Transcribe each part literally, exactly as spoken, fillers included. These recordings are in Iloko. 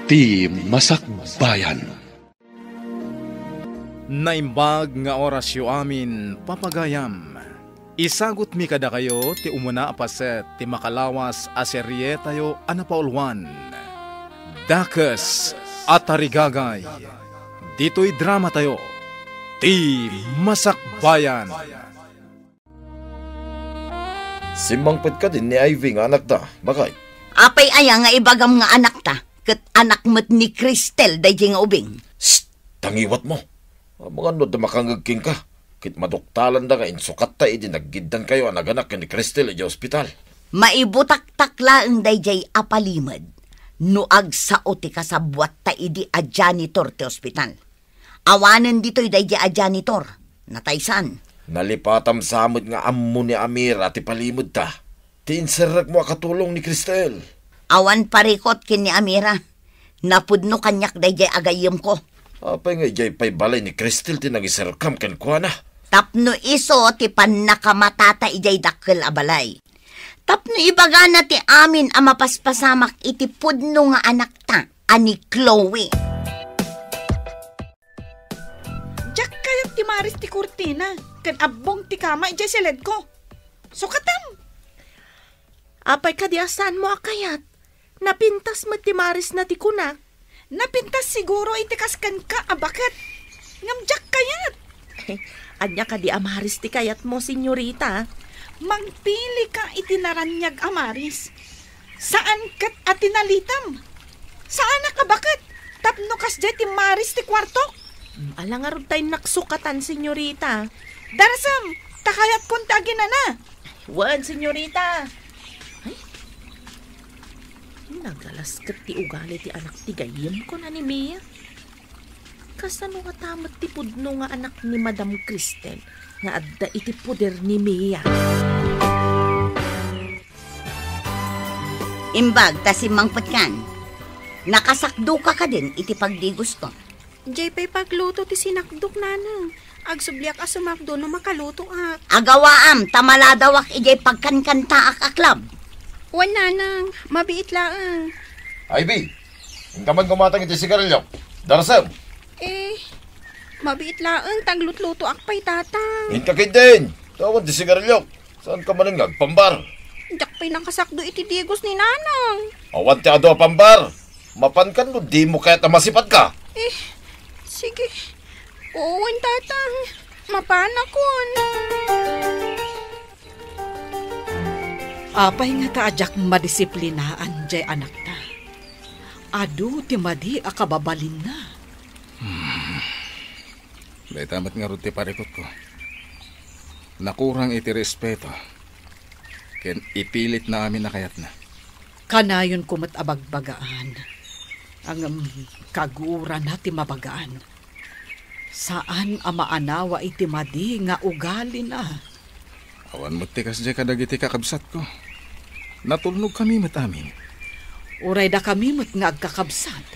Ti Masakbayan. Naimbag nga orasyo amin, papagayam. Isagutmi kadakayo ti umuna a paset ti makalawas a serietayo a napauluan, Dakes a Tarigagay. Ditoy dramatayo, Ti Masakbayan. Simmangpet kadin ni Ivy nga anakda, baket? Apay aya nga ibagam nga anakta, ket anak met ni Cristel daydiay nga ubing? Shh! Tangiwatmo. Amangan no adda makangngeg kenka, ket maduktalanda nga insukatta idi naggiddankayo a naganak ken ni Cristel idiay ospital. Maibutaktak laeng daydiay a palimed no agsao ti kasabuatta idi a janitor ti ospital. Awanen ditoy daydiay a janitor. Nataysan. Nalipatam sa met nga ammo ni Amira ti palimedta. Ti inserrekmo a katulong ni Cristel. Awan parikut ken ni Amira. Napudno kaniak daydiay a gayyemko. Apay nga idiay pay balay ni Cristel ti nangiserkam kenkuana? Tapno isu ti pannakamatata idiay dakkel a balay. Tapno ibagana ti amin a mapaspasamak iti pudno nga anakta a ni Chloe. Diak kayat ti maris ti kurtina, ken abbong ti kama idiay siledko. Sukatam! Apay kadi a saanmo a kayat? Napintas met ti marisna ti kunak. Napintas siguro iti kas kenka a baket. Ngem diak kayat. Ania kadi a maris ti kayatmo, senyorita? Magpilika iti naraniag a maris. Saan ket a tinalitam. Saanak a baket tapno kasdiay ti maris ti kuartok. Mm, ala ngarud ta innak sukatan, senyorita. Darasem, ta kayatkon ti aginana. Wen, senyorita. Ay, nagalas ket ti ugali ti anak ti gayyemko a ni Mia. Kasano ngata met ti pudno nga anak ni Madam Cristel nga adda iti poder ni Mia? Imbag ta simmangpetkan, nakasakdoka kadin iti pagdigosko. Diay pay pagluto ti sinakdok, nanang. Agsubliak a sumakdo no makalutoak. Agawaam ta maladawak idiay pagkankantaak a club. Wen, nanang, mabiit laeng. Ivy, inka man gumatang iti sigarilyo. Darasem. Eh, mabiit laeng ta aglutlutoak pay, tatang. Inka ketdin. Awan ti sigarilyo. Saanka manen nga agpambar? Diak pay nakasakdo iti digos ni nanang. Awan ti adu a pambar. Mapankan no dimo kayat a masipadka. Eh, sige. Wen, tatang. Mapanakon. Apay ngata a diak madisiplinaan diay anakta? Adu ti madi a kababalinna. Hmm. Dayta met ngarud ti parikutko. Nakurang iti respeto ken ipilitna amin a kayatna. Kanayonko met a bagbagaan. Ngem kagurana ti mabagaan. Saan a maanawa iti madi nga ugalina. Awan met ti kasdiay kadagiti kakabsatko. Natulnogkami met amin. Uray dakami met nga agkakabsat.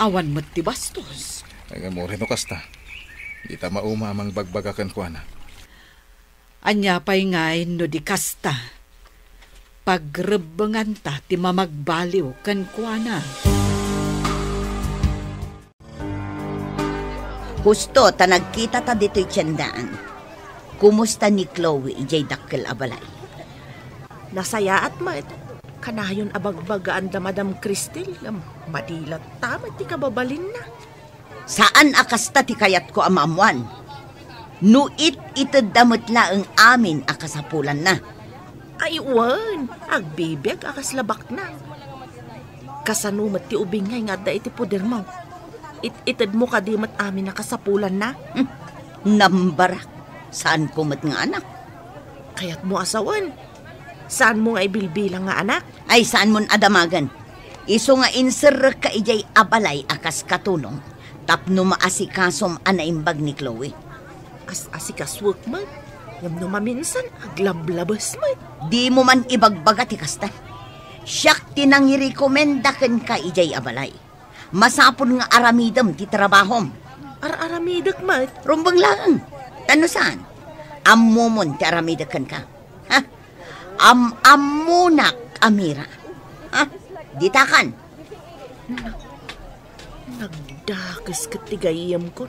Awan met ti bastos. Ay, ngem uray no kasta, dita mauma a mangbagbaga kenkuana. Ania pay ngay no di kasta, pagrebbenganta ti mamagbaliw kenkuana. Husto ta nagkitata ditoy tiendaan. Kumusta ni Chloe idiay dakkel a balay? Nasayaat met. Kanayon a bagbagaan da Madam Cristel, ngem madi latta met ti kababalinna. Saan a kasta ti kayatko a maammoan. No it-itedda met laeng amin a kasapulanna. Ay, wen, agbibiag a kasla baknang. Kasano met ti ubing ngay nga adda iti podermo? It-itedmo kadi met amin a kasapulanna? Hmm, nambarak. Saanko met nga anak. Kayatmo a sawen? Saanmo nga ibilbilang nga anak? Ay, saanmon a damagen. Isu nga inserrekka idiay a balay a kas katulong tapno maasikasom a naimbag ni Chloe. As-asikasuek met, ngem no maminsan, aglablabes met. Dimo man ibagbaga ti kasta. Siak ti nangirekomenda kenka idiay a balay. Masapul nga aramidem ti trabahom. Ar-aramidek met. Rumbeng laeng. Ta no saan, ammomon ti aramidek kenka. Ha? Am-ammonak, Amira. Ha? Ditakan. Nagdakes ket ti gayyemkon.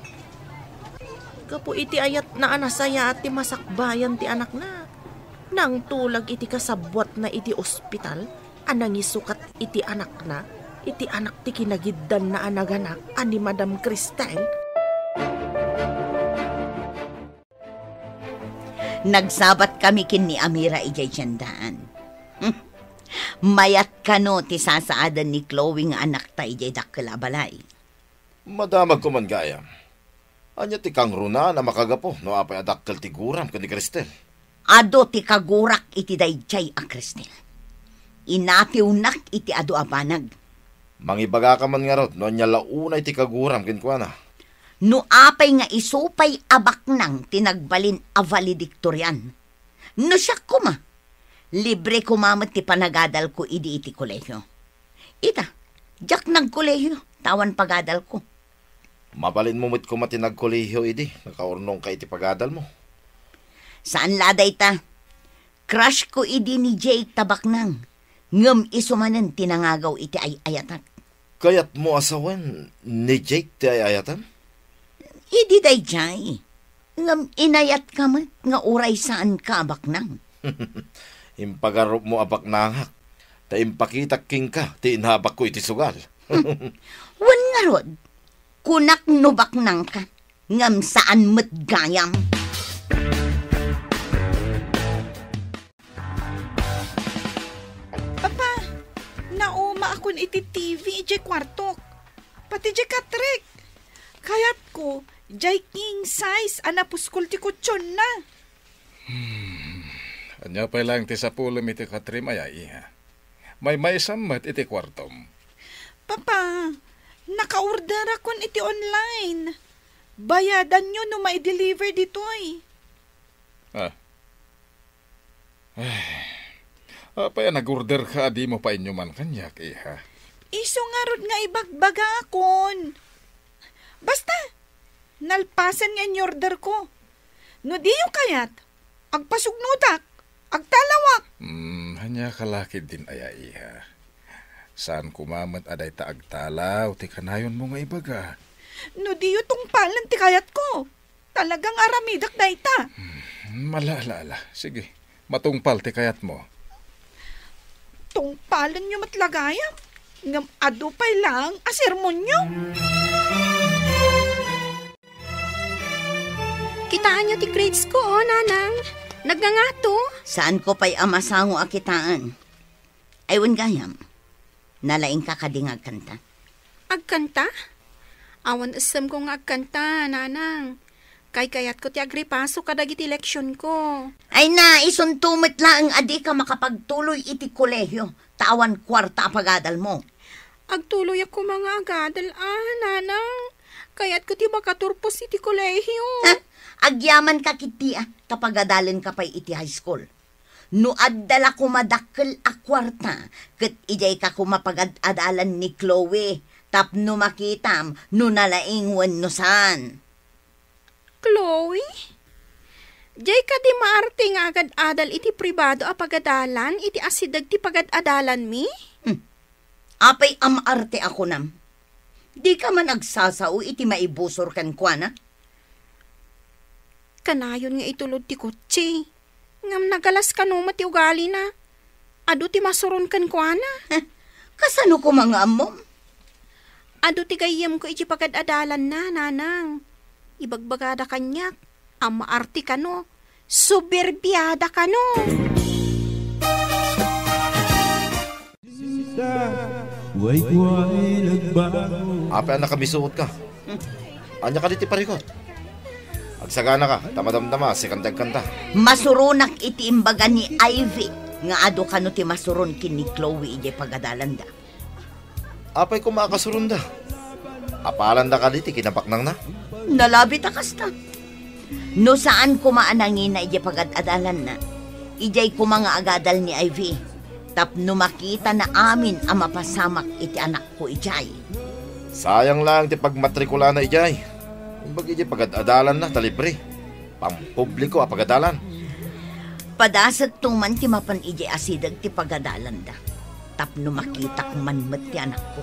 Gapu iti ayatna a nasayaat ti masakbayan ti anakna, nangtulag iti kasabbuatna iti ospital a nangisukat iti anakna, iti anak ti kinagiddanna a naganak a ni Madam Cristel. Nagsabat kami ken ni Amira idiay tiendaan. Hmm. Mayat kano ti sasaaden ni Chloe nga anakta idiay dakkel a balay. Madamag ko man gayam. Ania ti kangrunaan a makagapu no apay a dakkel ti guram ken ni Cristel? Adu ti kagurak iti daydiay a Cristel. Inatiwnak iti adu a banag. Mangibagaka man ngarud no ania la unay ti kaguram kenkuana. No apay nga isu pay a baknang ti nagbalin a valedictorian. No siak koma, libre koma met ti panagadalko idi iti kolehio. Ita, diak nagkolehio, ta awan pagadalko. Mabalinmo met koma ti nagkolehio idi nakaurnongka iti pagadalmo. Saan la dayta. Crush ko idi ni Jake ta baknang, ngem isu manen ti nangagaw iti ay-ayatak. Kayatmo a sawen ni Jake ti ay-ayatem? Idi daydiay, ngem inayatka met nga uray saanka a baknang. Impagarupmo a baknangak, ta impakitak kenka ti inabakko iti sugal. Wen ngarud, kunak no baknangka, ngem saan met gayam. Papa, naumaakon iti T V idiay kuartok. Pati diay katrek. Kayatko, diay king size a napuskol ti kutsionna. Hmm. Ania pay laeng ti sapulem iti katrem aya, iha? Maymaysam met iti kuartom. Papa, naka-orderakon iti online. Bayadanyo no mai-deliver ditoy. Ah. Ay. Apay a nag-orderka a dimo painuman kaniak, iha? Isu ngarud nga ibagbagakon. Basta, nalpasen nga in-orderko. No diyo kayat, agpasugnotak, agtalawak. Hmm, ania ka la ketdin aya, iha? Saan koma met a dayta agtalaw ti kanayonmo nga ibaga. No diyo tungpalen ti kayatko, talagang aramidak dayta. Hmm, ala, ala, ala. Sige, matungpal ti kayatmo. Tungpalenyo met la gayam, ngem adu pay laeng a sermonyo. Kitaenyo ti grades ko, oh, nanang. Nagngangato. Saanko pay a masango a kitaen. Ay, wen gayam. Nalaingka kadi nga agkanta? Agkanta? Awan essemko nga agkanta, nanang. Kaykayatko ti agripaso kadagiti leksionko. Ay na, isunto met laeng a dika makapagtuloy iti kolehio, ta awan kuarta a pagadalmo. Agtuloyak koma nga agadal, a, nanang. Kayatko ti makaturpos iti kolehio. Ha? Agyamanka ketdi, a, ta pagadalenka pay iti high school. No adda la koma dakkel a kuarta, ket idiayka koma pagad-adalan ni Chloe, tapno makitam no nalaing wenno saan. Chloe? Diay kadi maarte nga agad-adal iti pribado a pagadalan iti asideg ti pagad-adalanmi? Hmm. Apay a maarte a kunam? Dika man agsasao iti maibusor kenkuana? Kanayon nga itulod ti kotse. Ngem nagalas kano met ti ugalina. Adu ti masuron kenkuana. Heh, kasano koma nga ammom? Adu ti gayyemko iti pagad-adalanna, nanang. Ibagbagada kaniak a maarte kano, soberbiada kano. Apay a nakabisuotka? Ania kadi ti parikut? Agsaganaka, ta madamdama, sikan ti agkanta. Masuronak iti imbaga ni Ivy nga adu kano ti masuron ken ni Chloe idiay pagadalanda. Apay koma a kasuronda? Apalanda kadi ti kinabaknangna? Nalabit a kasta. No saan koma a nangina idiay pagad-adalanna, idiay koma nga agadal ni Ivy, tapno makitana amin a mapasamak iti anakko idiay. Sayang laeng ti pagmatrikulana idiay. Imbag idiay pagad-adalanna ta libre. Pampubliko a pagadalan. Padasekto man ti mapan idiay asideg ti pagadalanda, tapno makitak man met ti anakko.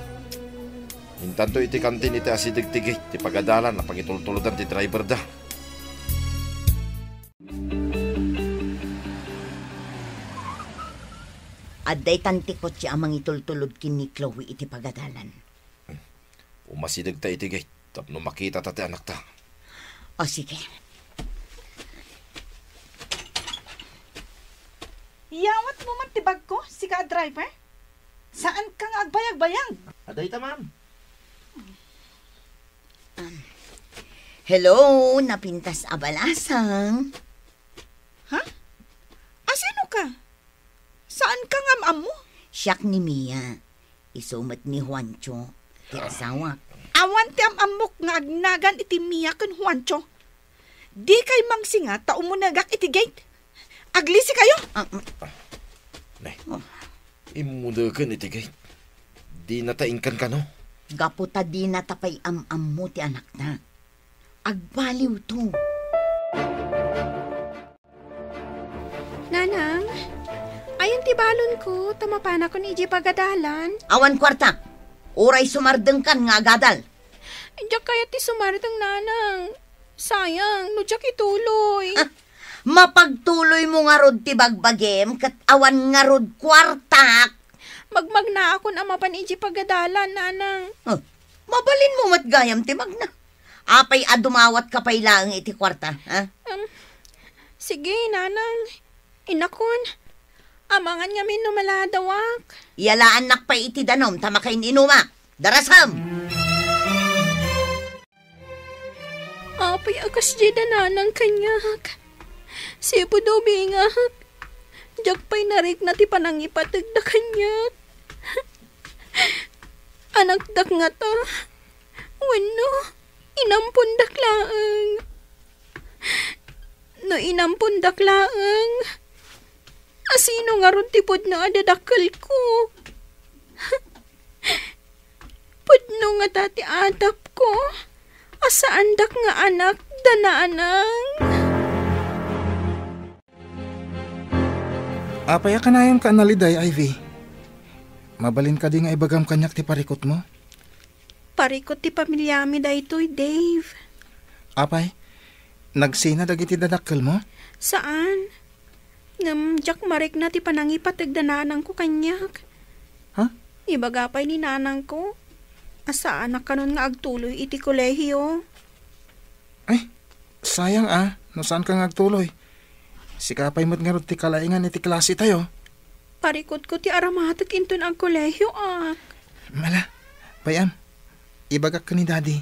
Intanto iti kantin iti asideg ti gate ti pagadalan a pangitultulodan ti driverda. Adda itan ti kotse a mangitultulod ken ni Chloe iti pagadalan. Umasidegta iti gate tapno makitata ti anakta. O, sige. Yawatmo man ti bagko, sika a driver? Saanka nga agbayagbayag? Adayta, ma'am. Um, hello, napintas a balasang. Ha? Asino ka? Saanka nga am-ammo? Siak ni Mia. Isu met ni Juancho, ti asawak. Awan ti am-ammok nga agnagan iti Mia ken Juancho. Dikay mangsinga ta umunegak iti gate. Aglisikayo! Ah, mm. Nay, Oh. Immunegen iti gate. Dinata inkan kano? Gapu ta dinata pay am-ammo ti anakta. Agbaliwto. Nanang, ayan ti balonko, ta mapanakon idiay pagadalan. Awan kuarta. Uray sumardengkan nga agadal. Diak kayat ti sumardeng, Nanang. Sayang, no diak ituloy. Ah, mapagtuloymo ngarud ti bagbagim ket awan ngarud kuartak. Magmagnaakon a mapan idiay pagadalan, Nanang. Huh, mabalinmo met gayam ti magna. Apay a dumawatka pay laeng iti kuarta, ha? Um, sige, Nanang. Inakon, amangan ngamin no maladawak. Iyalaannak pay iti danum ta makain-inumak. Darasam! Apay a kasdiay da Nanang kaniak? Sipud ubingak, diak pay narikna ti panangipategda kaniak. Anakdak ngata? Wenno, inampondak laeng? No inampondak laeng, asino ngarud ti pudno a dadakkelko? Pudno ngata ti atapko a saandak nga anak da Nanang? Apay a kanayonka a naliday, Ivy? Mabalin kadi nga ibagam kaniak ti parikutmo? Parikut ti pamiliami daytoy, Dave. Apay, nagsina dagiti dadakkelmo? Saan. Ngem diak marikna ti panangipateg da nanangko kaniak. Ha? Ibaga pay ni nanangko a saanak kanon nga agtuloy iti kolehio. Ay, sayang a, no saanka nga agtuloy. Sika pay met ngarud ti kalaingan iti klasetayo. Parikutko ti aramatek inton agkolehioak. Mala, pay-am, ibagak ken ni Daddy.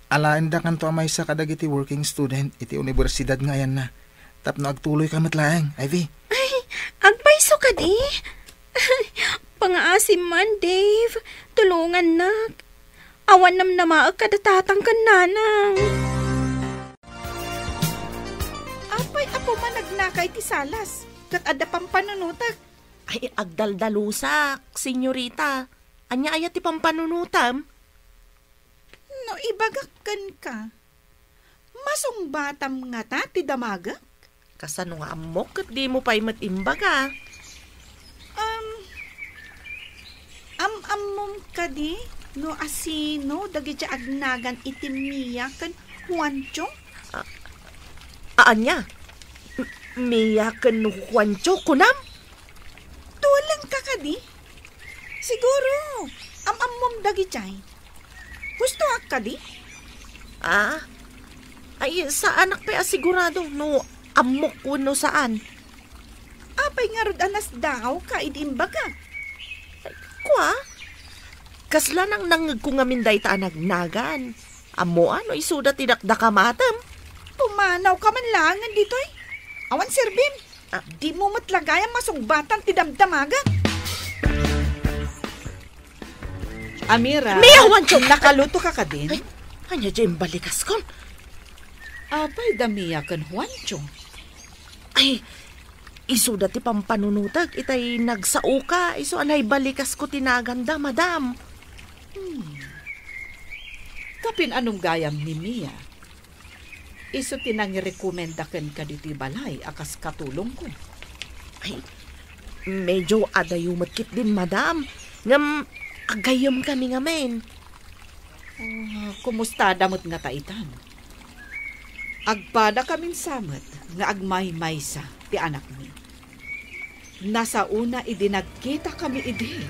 Alaendakanto a maysa kadagiti working student iti universidad nga ayanna, tapno agtuloyka met laeng, Ivy. Ay, agpayso kadi? Pangaasim man, Dave. Tulongannak. Awan namnamaek kada tatang ken nanang. Apay a pumanagna ka iti salas, ket adda pampanunotek? Ay, agdaldalusak, senyorita. Ania aya ti pampanunotam? No ibagak kenka, masungbatam ngata ti damagek? Kasano nga ammok ket dimo pay met imbaga? Um, am-ammom kadi no asino dagiti agnagan iti Mia ken Juancho? A, a, ania? M-, Mia ken Juancho, kunam? Tulengka kadi? Siguro, am-ammom dagijay. Hustoak kadi? Ah? Ay, saanak pay a sigurado no ammok wenno saan. Apay ngarud a nasdaawka idi imbagak? Kua? Kasla nangnangngegko ngamin dayta a nagnagan. Ammoa no isuda ti dakdakamatem? Pumanawka man laengen ditoy. Awan serbim. Ah. Dimo met la gayam masungbatan ti damdamagek. Amira, Mia, Juancho! Nakaluto ka kadin? Ay, ania diay imbalikaskon? Apay da Mia ken Juancho? Ay, isuda ti pampanunotek itay nagsaoka, isu a naibalikasko ti naganda, madam. Hmm. Tapin anum gayam ni Mia? Isu ti nangirekomenda kenka ditoy balay a kas katulongko. Ay, medyo adayo met ketdin, madam. Ngem agayyemkami ngamin. Ah, kumustada met ngata itan? Agpada kamin sa met nga agmaymaysa ti anakmi. Nasaona idi nagkitakami idi.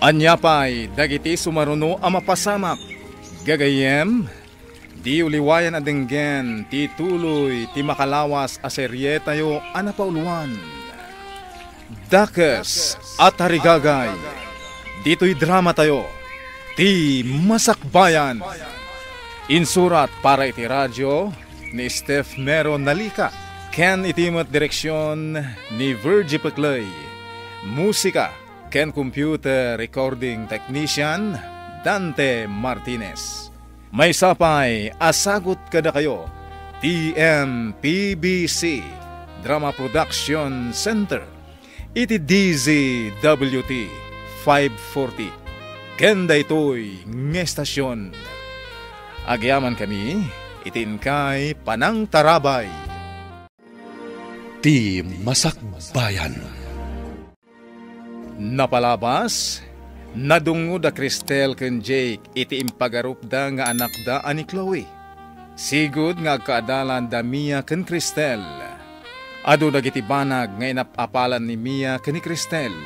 Ania pay dagiti sumaruno a mapasamak? Gagayyem, diyo liwayan a denggen ti tuloy ti makalawas a serietayo a napauluan, Dakes a Tarigagay. Ditoy dramatayo, Ti Masakbayan. Insurat para iti radio ni Steph Mero Nalica ken iti met direksion ni Virgie Peclay. Musika ken computer recording technician, Dante Martinez. Maysa pay a sagut kadakayo, T M P B C Drama Production Center, iti D Z W T five forty, ken daytoy nga estasion. Agyamankami iti inkay panangtarabay. Ti Masakbayan. Napalabas, nadungngo da Cristel ken Jake iti impagarupda nga anakda a ni Chloe. Sigud nga agkaadalan da Mia ken Cristel. Adu dagiti banag nga inap-apalan ni Mia ken ni Cristel.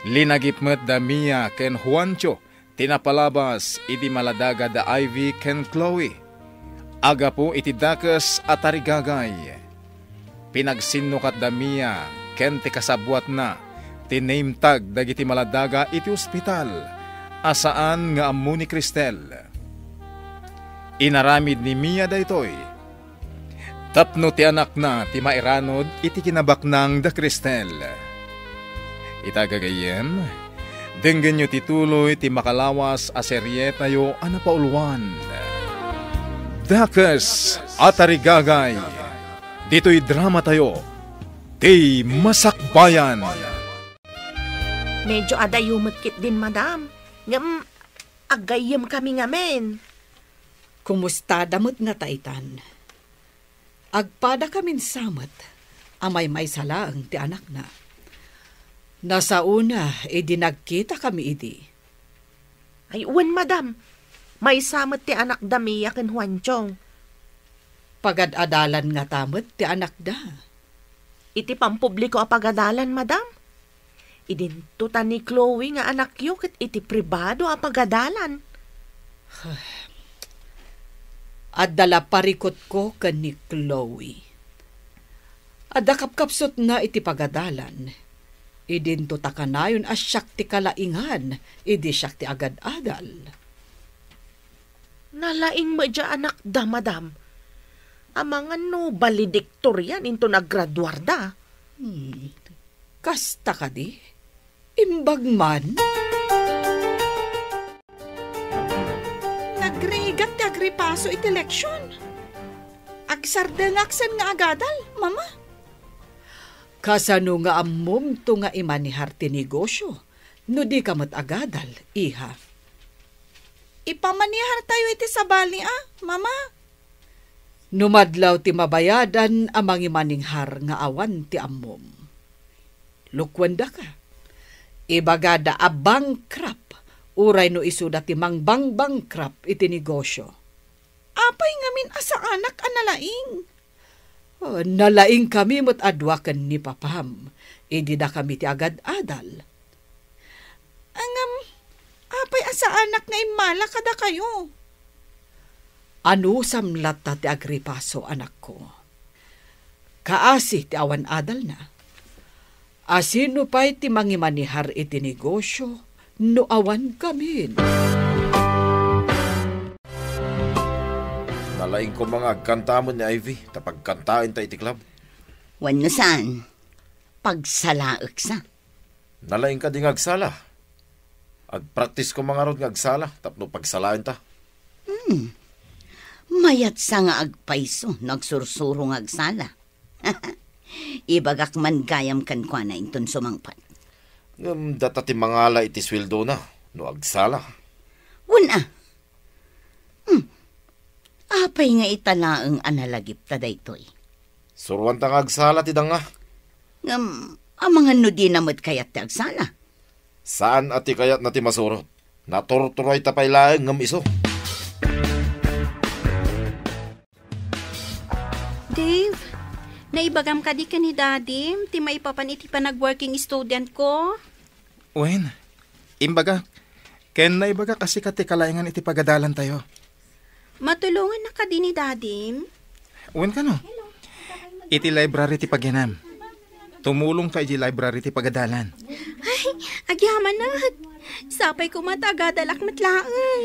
Linagip met da Mia ken Juancho ti napalabas idi maladaga da Ivy ken Chloe. Aggapu iti dakes a tarigagay, pinagsinnukat da Mia ken ti kasabuatna ti name tag dagiti maladaga iti ospital a saan nga ammo ni Cristel. Inaramid ni Mia daytoy tapno ti anakna ti mairanod iti kinabaknang da Cristel. Ita gagayyem, denggenyo ti tuloy ti makalawas a serietayo a napauluan, Dakes a Tarigagay. Ditoy dramatayo, Ti Masakbayan. Medyo adayo met ketdin, madam. Ngem, aggayyemkami ngamin. Kumustada met ngata itan? Agpada kamin sa met a maymaysa laeng ti anakna. Nasaona idi nagkitakami idi. Ay, wen, madam. Maysa met ti anakda Mia ken Juanchong. Pagad-adalan ngata met ti anakda? Iti pampubliko a pagadalan, madam. Idinto ta ni Chloe nga anakyo ket iti pribado a pagadalan. Adda la parikutko ken ni Chloe. Adda kapkapsutna iti pagadalan. Idinto ta kanayon a siak ti kalaingan idi siak ti agad-adal. Nalaing met diay anakda, madam. Amangan no valedictorian inton aggraduarda. Hmm. Kasta kadi? Imbag man? Nagrigat ti agripaso iti leksion. Agsardengak sen nga agadal, Mama. Kasano nga ammomto nga imanihar ti negosio no dika met agadal, iha? Ipamanihartayo iti sabali a, Mama. No madlaw ti mabayadan a mangimanihar nga awan ti ammom. Lukuendaka. Ibagada a bankrupt, uray no isuda ti mangbangbankrupt iti negosio. Apay ngamin a saanak a nalaing? Oh, nalaingkami met a dua ken ni papam, idi dakami ti agad-adal. Ngem, apay a saanak nga immala kadakayo? Anusam latta ti agripaso, anakko. Kaasi ti awan adalna. Asino pay ti mangimanihar iti negosio no awan kamin? Nalaing koma nga agkanta met ni Ivy, ta pagkantaenta iti club. Wenno saan, pagsalaeksa. Nalaing kadi nga agsala. Agpraktis koma ngarud nga agsala tapno pagsalaenta. Hmm. Mayatsa nga agpayso no agsursuro nga agsala. Ibagak man gayam kenkuana inton sumangpet. Ngem data ti mangala iti sueldona no agsala. Wen a. Hmm. Apay nga ita laeng a nalagipta daytoy? Suroanta nga agsala ti danga. Ngem, Amangan no dina met kayat ti agsala. Saan a ti kayatna ti masurot. Naturturay ta pay laeng ngem isu. Dave, naibagam kadi ken ni Dadim ti maipapan iti panag-working student ko? Wen, imbagak. Ken naibagak a sika ti kalaengan iti pagadalantayo. Matulongannak kadi ni Dadim? Wen kano? Iti library ti pagyanam. Tumulongka iti library ti pagadalan. Ay, agyamanak. Sapay koma ta agadalak met laeng.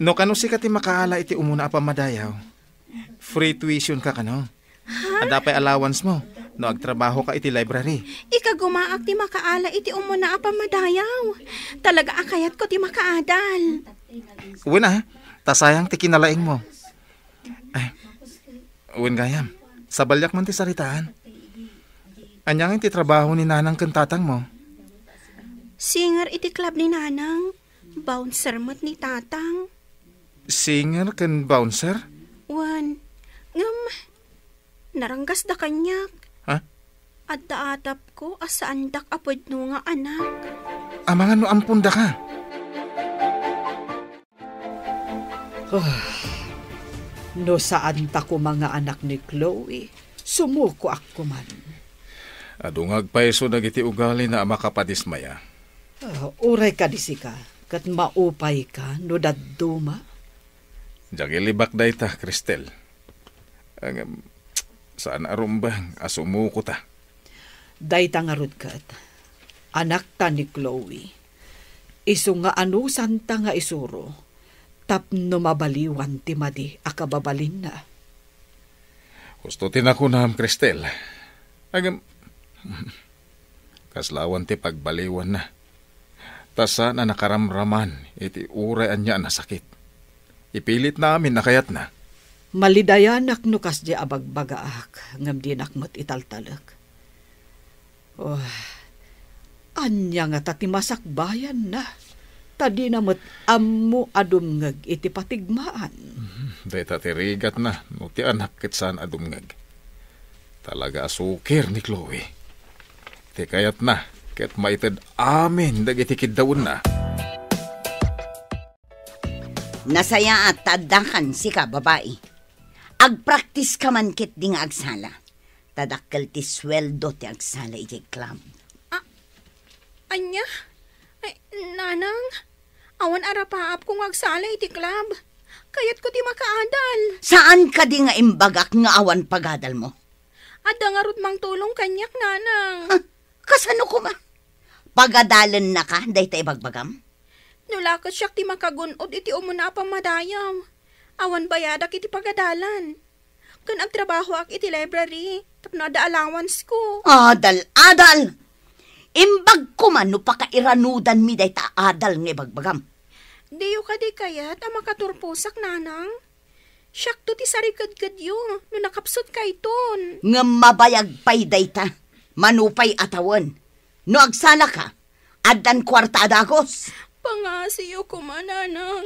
No kano sika ti makaala iti umuna a pammadayaw, free tuition ka kano? Ha? Adda pay allowance mo no agtrabaho ka iti library. Ikagumaak ti makaala iti umuna a pammadayaw. Talaga a kayatko ti makaadal. Wen a, ta sayang ti kinalaing mo. Ay, wen gayam, sabaliak man ti saritaan. Ania ngay ti trabaho ni nanang ken tatang mo? Singer iti club ni nanang. Bouncer met ni tatang. Singer ken bouncer? Wen, ngem, naranggasda kaniak. Ha? Adda atapko a saandak a pudno nga anak. Amangan no ampondaka. Ah, no saanta koma nga anak ni Chloe, sumukoak koman. Adu nga agpayso dagiti ugalina a makapadismaya. Ah, uray kadi sika, ket maupayka no dadduma. Diak ilibak dayta, Cristel. Ngem, saan a rumbeng a sumukota. Dayta ngarud ket, anakta ni Chloe. Isu nga anusanta nga isuro tapno mabaliwan ti madi a kababalinna. Husto ti nakunam, Cristel. Ngem, kaslawan ti pagbaliwanna. Ta saan a nakaramraman iti uray ania a nasakit. Ipilitna amin a kayatna. Malidayanak no kasdiay a bagbagaak, ngem dinak met italtalek. Oh, ania ngata ti masakbayanna? Ta dina met ammo a dumngeg iti patigmaan. Mhm, dayta ti rigatna, no ti anak ket saan a dumngeg. Talaga a sukir ni Chloe. Ti kayatna, ket maited amin dagiti kiddawenna. Nasayaat ta addakan sika, babai. Agpraktiska man ketdi nga agsala. Ta dakkel ti sueldo ti agsala idiay club. A-, ania? Ay, nanang, awan arapaapko nga agsala iti club. Kayatko ti makaadal. Saan kadi nga imbagak nga awan pagadalmo? Adda ngarud mangtulong kaniak, nanang. Ha? Kasano koma? Pagadalennaka dayta ibagbagam? No la ket siak ti makagun-od iti umuna a pammadayaw, awan bayadak iti pagadalan. Ken agtrabahoak iti library tapno adda allowance ko. Adal, adal! Imbag koma no pakairanudanmi dayta a adal nga ibagbagam. Diyo kadi kayat a makaturposak, nanang? Siakto ti sarikedkedyo no nakapsutkayton. Ngem mabayag pay dayta, mano pay a tawen. No agsalaka, addan kuarta a dagus. Pangasiyo koma, nanang.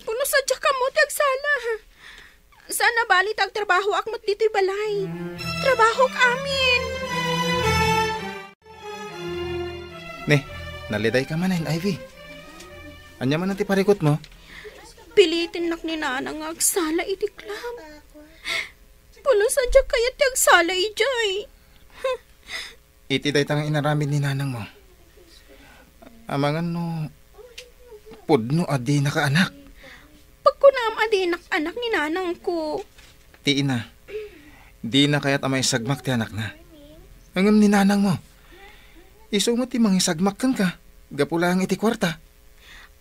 Pulos a diak ammo ti agsala. Saan a bali ta agtrabahoak met ditoy balay. Trabahok amin. Ne, nalidayka manen, Ivy. Ania manen ti parikutmo? Pilitennak ni nanang nga agsala iti club. Pulos a diak kayat ti agsala idiay. Iti dayta nga inaramid ni nanangmo. Amangan no pudno a dinaka anak. Pagkunam a dinak anak ni nanangko. Ti ina, dina kayat a maisagmak ti anakna. Ngem ni nanangmo, isu met ti mangisagmak kenka, gapu laeng iti kuarta.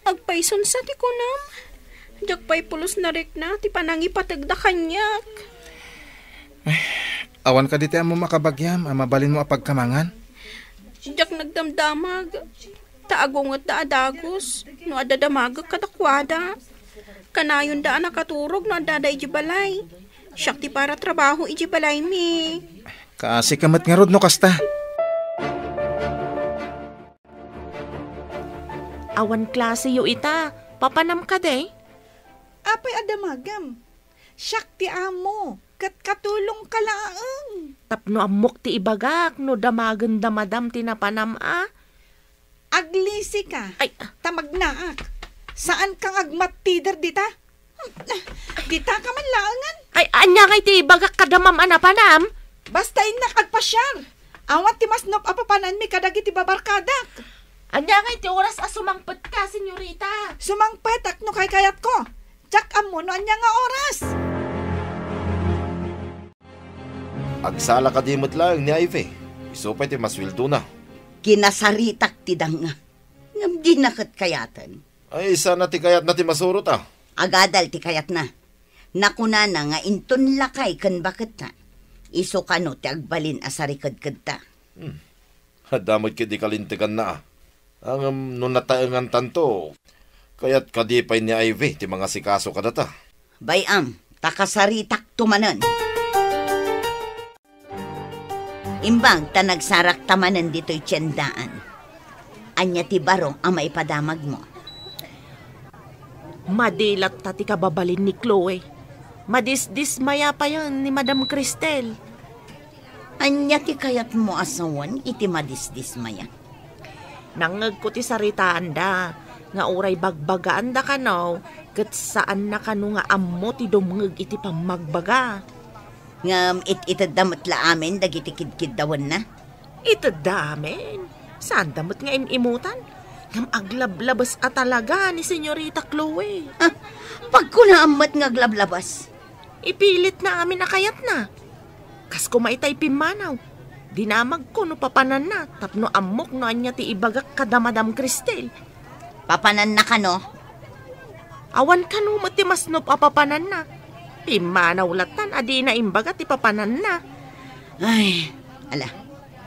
Agpayson sa ti kunam. Diak pay pulos narikna ti panangipategda kaniak. Ay, awan kadi ti ammom a kabagiam a mabalinmo a pagkamangan? Diak nagdamdamag. Ta agungetda a dagus no adda damagek kadakuada. Kanayonda a nakaturog no addada idiay balay. Siak ti para trabaho idiay balaymi. Kaasika met ngarud no kasta. Awan klaseyo ita. Papanam kadi? Apay a damagem? Siak ti amo, ket katulongka laeng. Tapno ammok ti ibagak no damagenda madam ti napanam a. Aglisika. Ay. Ta magnaak. Saan kang agmattider dita? Dita ka man laengen. Ay, ania ngay ti ibagak kada ma'am a napanam? Basta innak agpasiar. Awan ti masnop a papananmi kadagiti babarkadak. Ania ngay ti oras a sumangpetka, senyorita? Sumangpetak no kaykayatko. Diak ammo no ania nga oras. Agsala kadi met laeng ni Ivy. Isu pay ti masueldona. Kinasaritak ti danga. Ngem dina ket kayaten. Ay, sana ti kayatna ti masurot, a. Agadal ti kayatna. Nakunana nga inton lakay ken baketna, isu kano ti agbalin a sarikedkedta. Hmm. Adda met ketdi kalinteganna, a. Ngem no nataengantanto, kayat kadi pay ni Ivy ti mangasikaso kadata? Bay-am, ta kasaritakto manen. Imbag ta nagsarakta manen ditoy tiendaan. Ania ti baro a maipadamagmo? Madi latta ti kababalin ni Chloe. Madisdismaya payen ni Madam Cristel. Ania ti kayatmo a sawen iti madisdismaya? Nangngegko ti saritaanda nga uray bagbagaanda kano ket saanna kano nga ammo ti dumngeg iti pammagbaga. Ngem it-itedda met la amin dagiti kidkiddawenna? Itedda amin. Saanda met nga im-imutan. Ngem aglablabes a talaga ni Senyorita Chloe. Ah, pagkunaam met nga aglablabes. Ipilitna amin a kayatna. Kas koma itay pimmanaw, dinamagko no papananna tapno ammok no ania ti ibagak kada Madam Cristel. Papananna kano? Awan kano met ti masnop a papananna. Pimmanaw lattan a dina imbaga ti papananna. Ay, ala,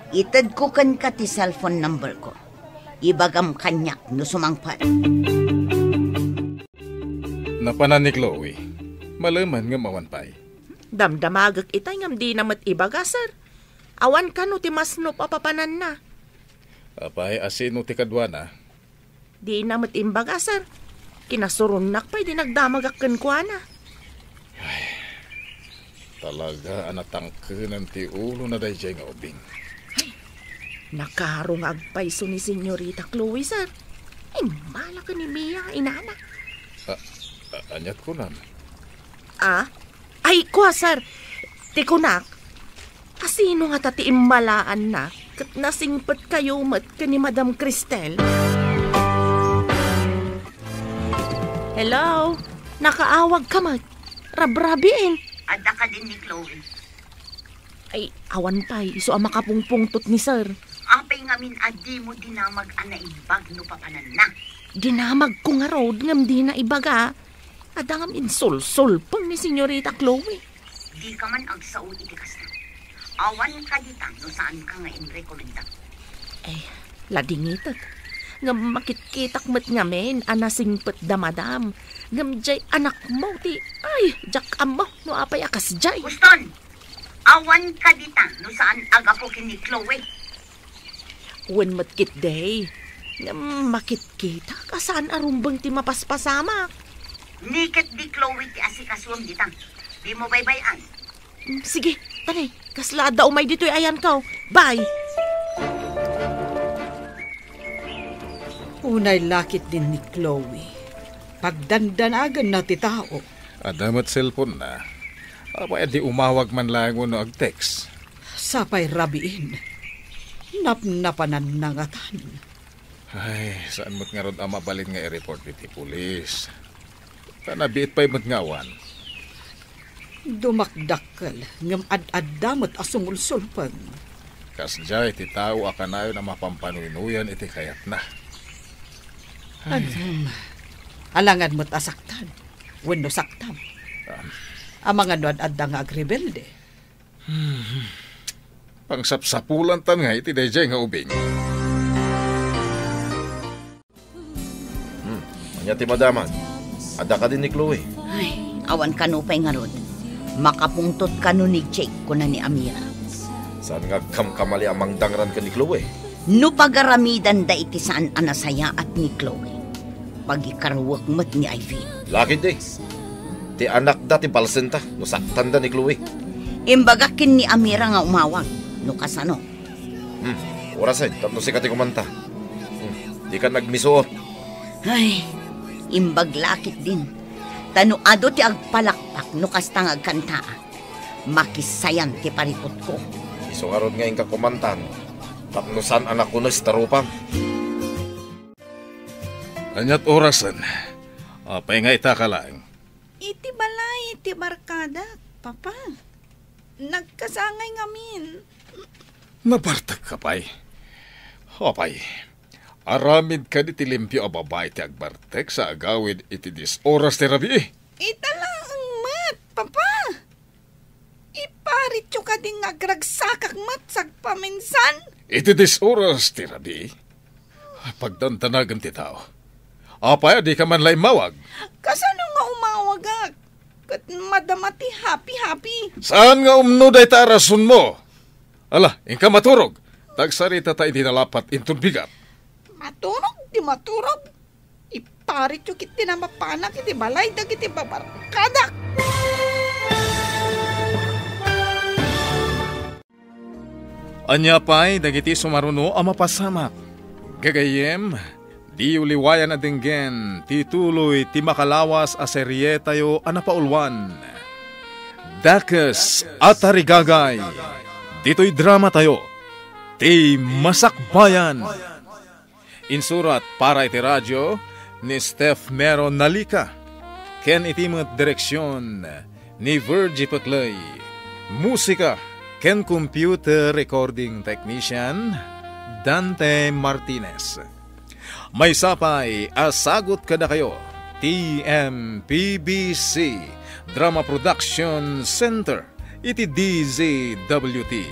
itedko kenka ti cellphone number ko. Ibagam kaniak no sumangpet. Napanan ni Chloe. Maleman ngem awan pay. Damdamagek itay ngem dina met ibaga, sir. Awan kano ti masnop a papananna. Apay, a sino ti kaduana? Dina met imbaga, sir. Kinasuronnak pay di nagdamagak kenkuana. Ay, talaga a natangkenen ti ulona daydiay nga ubing. Ay, nakaro nga agpayso ni Senyorita Chloe, sir. Immala ken ni Mia nga inana. A, a, aniat kunam? Ah? Ay, kua, sir. Ti kunak, a sino ngata ti immalaanna ket nasingpetkayo met ken ni Madam Cristel? Hello? Nakaawagka met. Rabrabiin. Adda kadin ni Chloe? Ay, awan pay, isu a makapungpungtot ni sir. Apay ngamin a dimo dinamag a naimbag no papananna? Dinamagko ngarud ngem dina ibaga. Adda ngem insulsulpeng ni Senyorita Chloe. Dika man agsao iti kasta. Awan kadita no saanka nga inrekomenda. Ay, ladingitek. Ngem makitkitak met ngamin a nasingpetda, madam. Ngem jay anakmo ti, ay, diak ammo no apay a kasjay. Uston! Awan kadita no saan a gapu ken ni Chloe. Wen met ketdi. Ngem makitkitak a saan a rumbeng ti mapaspasamak. Ni ketdi Chloe ti asikasuem dita. Dimo baybay-an. Mm, sige, tani, kasla adda umay ditoy ayanko. Bye! Unay la ketdin ni Chloe. Pagdandanagenna ti tao. Adda met cellphone-na. Apay a di umawag man laeng wenno ag-text? Sapay rabiin. Napnapananna ngatan. Ay, saan met ngarud a mabalin nga i-report iti pulis? Ta nabiit pay met nga awan. Dumakdakkel, ngem ad-adda met a sumulsulpeng. Kasdiay ti tao a kanayon a mapampanunuyan iti kayatna. Ay. Alam, alangan met a saktan, wenno saktam. Ah. Amangan no ad-adda nga agrebelde. Hmm. Pangsapsapulantan nga iti daydiay nga ubing. Hmm, ania ti madaman? Adda kadi ni Chloe? Ay, awan kano pay ngarud. Makapungtot kano ni Jake, kuna ni Amira. Saan nga agkamkamali a mangdangran ken ni Chloe? No pagaramidanda iti saan a nasayaat ni Chloe, pagikaruek met ni Ivy. Lakit di. Ti anakda ti balsenta no saktanda ni Chloe. Imbagak ken ni Amira nga umawag, no kasano. Hmm, orasen, tapno sika ti kumanta. Hmm, dika nagmisuot. Ay, imbag la ketdin. Ta no adu ti agpalakpak no kasta nga agkantaak, makisayan ti parikutko. Isu ngarud nga inka kumantan, tapno saan a nakunes ta rupam. Ania't orasen? Apay nga itaka laeng? Iti balay ti barkadak, Papa. Nagkasangay ngamin. Nabartekka pay? Apay, aramid kadi ti limpio a babai ti agbartek sa agawid iti dies oras ti rabii? Ita laeng met, Papa. Iparityo kadi nga agragsakak met sagpaminsan? Iti dies oras ti rabii, pagdandanagan ti tao. Apay a dika man la immawag? Kasano nga umawagak? Ket madama ti happy-happy. Saan nga umno dayta a rasonmo? Ala, inka maturog. Ta agsaritata iti nalapat inton bigat. Maturog ti maturog. Iparityo ketdi a mapanak iti balay dagiti babarkadak. Ania pay dagiti sumaruno a mapasamak? Gagayyem, diyo liwayan a denggen ti tuloy ti makalawas a serietayo a napauluan, Dakes a Tarigagay. Ditoy dramatayo, Ti Masakbayan. Insurat para iti radio ni Steph Mero Nalica, ken iti met direksion ni Virgie Peclay. Musika ken computer recording technician, Dante Martinez. Maysa pay a sagut kadakayo ti M P B C Drama Production Center iti D Z W T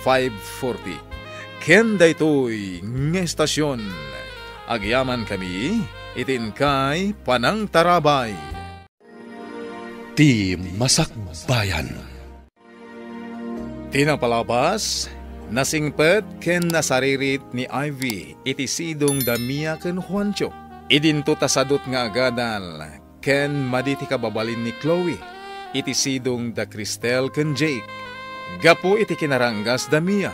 five forty. Ken daytoy nga estasion, agyamankami iti inkay panangtarabay. Ti Masakbayan. Ti napalabas, nasingpet ken nasaririt ni Ivy iti sidong da Mia ken Juancho. Idinto ta sadut nga agadal ken madi ti kababalin ni Chloe iti sidong da Cristel ken Jake. Gapu iti kinaranggas da Mia,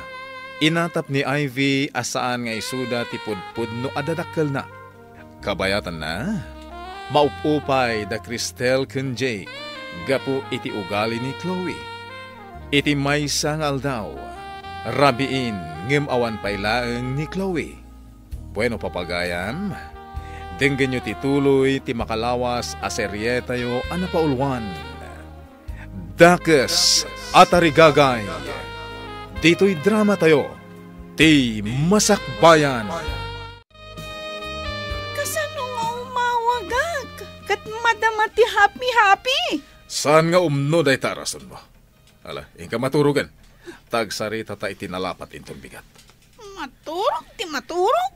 inatap ni Ivy a saan nga isuda ti pudpudno a dadakkelna. Kabayatanna, maup-upay da Cristel ken Jake gapu iti ugali ni Chloe. Iti maysa nga aldaw, rabiin ngem awan pay laeng ni Chloe. Bueno, papagayam, denggenyo ti tuloy ti makalawas a serietayo a napauluan, Dakes a Tarigagay. Ditoy dramatayo, Ti Masakbayan. Kasano nga umawagak ket madama ti happy-happy? Saan nga umno dayta a rasonmo? Ala, inka maturogen. Ta agsaritata iti nalapat inton bigat. Maturog ti maturog?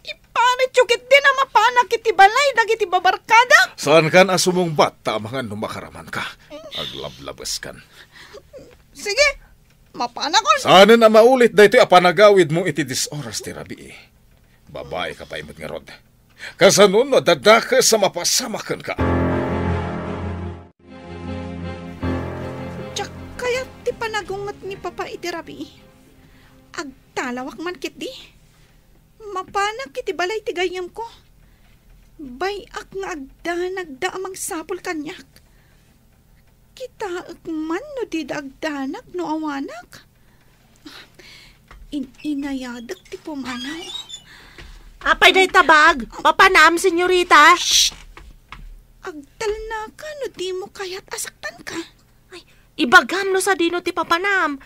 Iparityo ketdin a mapanak iti balay dagiti babarkadak. Saankan a sumungbat ta amangan no makaramanka. Aglablabeskan. Sige, mapanakon. Saanen a maulit daytoy a panagawidmo iti dies oras ti rabii. Babaika pay met ngarud. Kasano no adda dakes a mapasamak kenka? Diak kayat ti panagunget ni Papa iti rabii. Agtalawak man ketdi. Mapanak iti balay ti gayyemko. Bay-ak nga agdanagda a mangsapul kaniak. Kitaek man no dida agdanag no awanak. In-inayadek ti pumanaw. Apay dayta bag? Papanam, senyorita? Shh! Agtalnaka no dimo kayat a saktanka. Ay, ibagam no sadino ti papanam.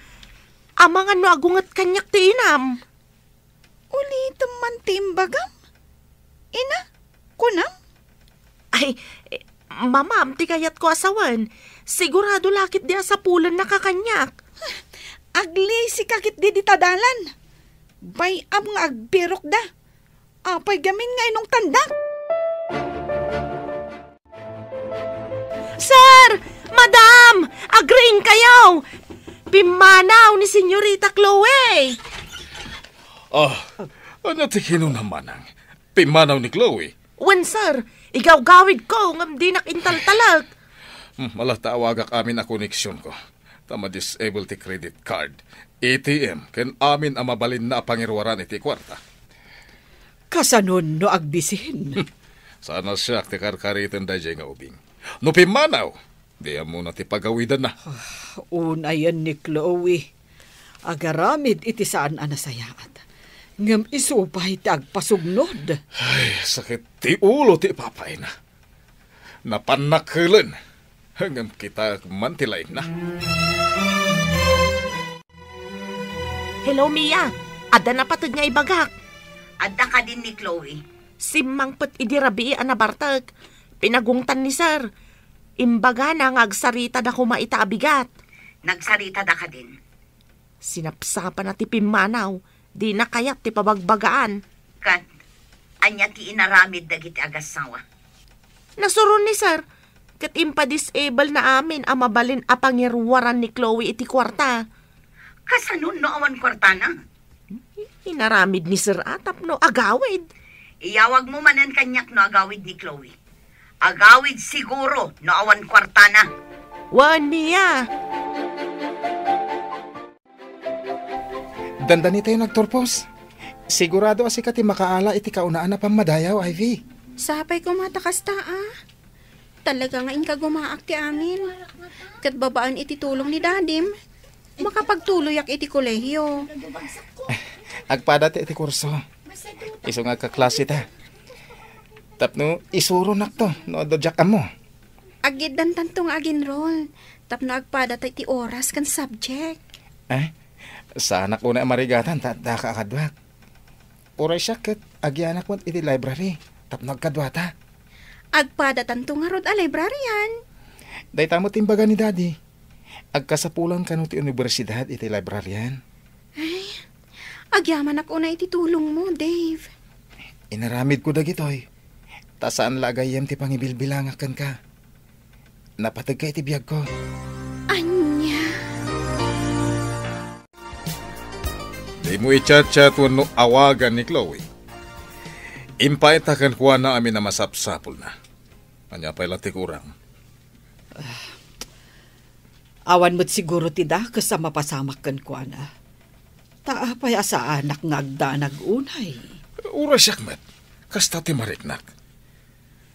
Amangan no agunget kaniak ti inam. Ulitem man ti imbagam. Ina, kunam? Ay, eh, mamam ti kayatko a sawen. Sigurado la ketdi a sapulennaka kaniak. Aglisika ketdi dita dalan. Bay-am nga agbirokda. Apay gamin nga inungtandak? Sir! Madam! Agriingkayo! Pimmanaw ni Senyorita Chloe! Ah, ano ti kinuna, Manang? Pimmanaw ni Chloe? Wen, sir. Igawgawidko ngem dinak intaltalek. Hmm, ala ta awagak amin a koneksionko. Ta ma-disable ti credit card, A T M, ken amin a mabalinna a pangiruaran iti kuarta. Kasanon no agbisin? Saan a siak ti karkariten daydiay nga ubing. No pimmanaw, di ammona ti pagawidanna. Ah, unayen ni Chloe. Agaramid iti saan a nasayaat. Ngem isu pay ti agpasugnod. Ay, sakit ti ulo ti ipapayna. Napannak helen. Ngem kita man ti laingna. Hello, Mia. Adda napateg nga ibagak. Adda kadin ni Chloe. Simmangpet idi rabii a nabartek. Pinagungtan ni Sir. Imbagana nga agsaritada koma ita a bigat. Nagsaritada kadin? Sinapsapana ti pimmanaw. Dina kayat ti pabagbagaan. Ket, ania ti inaramid dagiti agassawa? Nasuron ni Sir, ket impa-disable na amin a mabalin a pangiruaran ni Chloe iti kuarta. Kasano no awan kuartana? Inaramid ni Sir a tapno agawid. Iyawagmo manen kaniak no agawid ni Chloe. Agawid siguro no awan kuartana. Wen, Mia. Dandani tayo nagturpos. Sigurado a sika ti makaala iti kaunaan a pammadayaw, Ivy. Sapay koma ta kasta, a. Talaga nga inkagumaak ti amin. Ket babaen iti tulong ni Dadim, makapagtuloyak iti kolehiyo. Agpada ti iti kurso. Isu nga agkaklase ta. Tapno isuronakto no adda diak ammo. Aggiddantanto nga ag-enroll tapno agpada ta iti oras ken subject. Eh, saanak unay a marigatan ta adda ka a kaduak. Uray siak ket agyanak met iti library tapno agkaduata. Agpadatanto ngarud a librarian. Dayta met imbaga ni Daddy. Agkasapulan kano ti universidad iti librarian. Ay, agyamanak unay iti tulongmo, Dave. Inaramidko dagitoy, ta saan la a gayyem ti pangibilbilangak kenka. Napategka iti biagko. Ania? Dimo i-chat-chat wenno awagan ni Chloe. Impaayta kenkuana amin a masapsapulna. Ania pay la ti kurang? Awan met siguro ti dakes a mapasamak kenkuana. Ta apay a saanak nga agdanag unay? Uray siak met, kasta ti mariknak.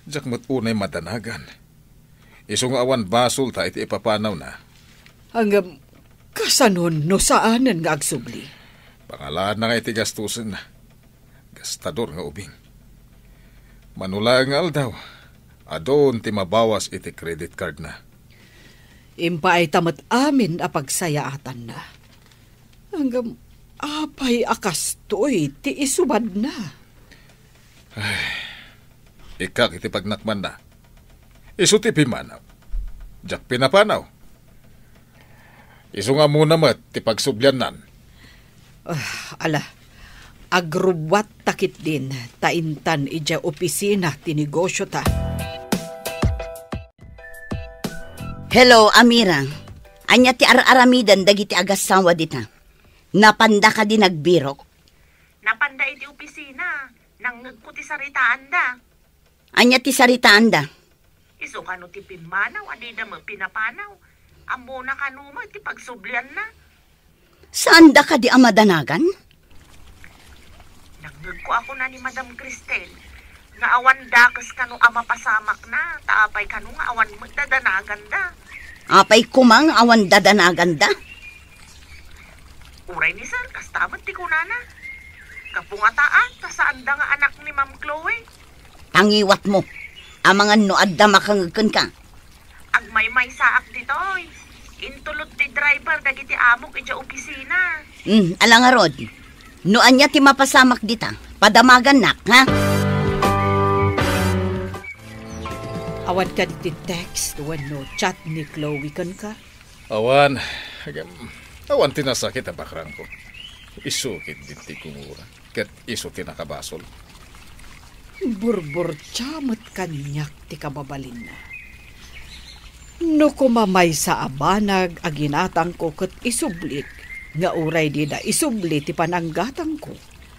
Diak met unay madanagan. Isu nga awan basolta iti ipapanawna. Ngem, kasanon no saanen nga agsubli? Pangalaanna nga iti gastosenna. Gastador nga ubing. Mano laeng nga aldaw, adun ti mabawas iti credit cardna. Impaayta met amin a pagsayaatanna. Ngem, apay a kastoy ti isubadna? Ay, ikkak iti pagnakmanna. Isu ti pimmanaw. Diak pinapanaw. Isu nga ammona met ti pagsubliannan. Ah, ala, agrubbuatta ketdin ta intan idiay opisina ti negosiota. Hello, Amira. Ania ti ar-aramiden dagiti agassawa dita? Napanda kadi nagbirok? Napanda iti opisina. Nangngegko ti saritaanda. Ania ti saritaanda? Isu kano ti pimmanaw a dida met pinapanaw. Ammona kano met ti pagsublianna. Saanda kadi a madanagan? Nangngegko a kuna ni Madam Cristel nga awan dakes kano a mapasamakna, ta apay kano nga awan met dadanaganda. Apay koma nga awan dadanaganda? Uray ni Sir, kasta met ti kunana. Kapungataan, ta saanda nga anak ni Ma'am Chloe. Pangiwatmo. Amangan no adda makangeg kenka. Agmaymaysaak ditoy. Intulod ti driver dagiti amok idiay opisina. Hmm, ala ngarud. No ania ti mapasamak dita, padamagannak, ha? Awan kadi ti text wenno chat ni Chloe kenka? Awan, agem, awan ti nasakit a bakrangko. Isu ketdin ti gungura, ket isu ti nakabasol. Burburtia met kaniak ti kababalinna. No koma maysa a banag a ginatangko ket isublik, nga uray dida isubli ti pananggatangko,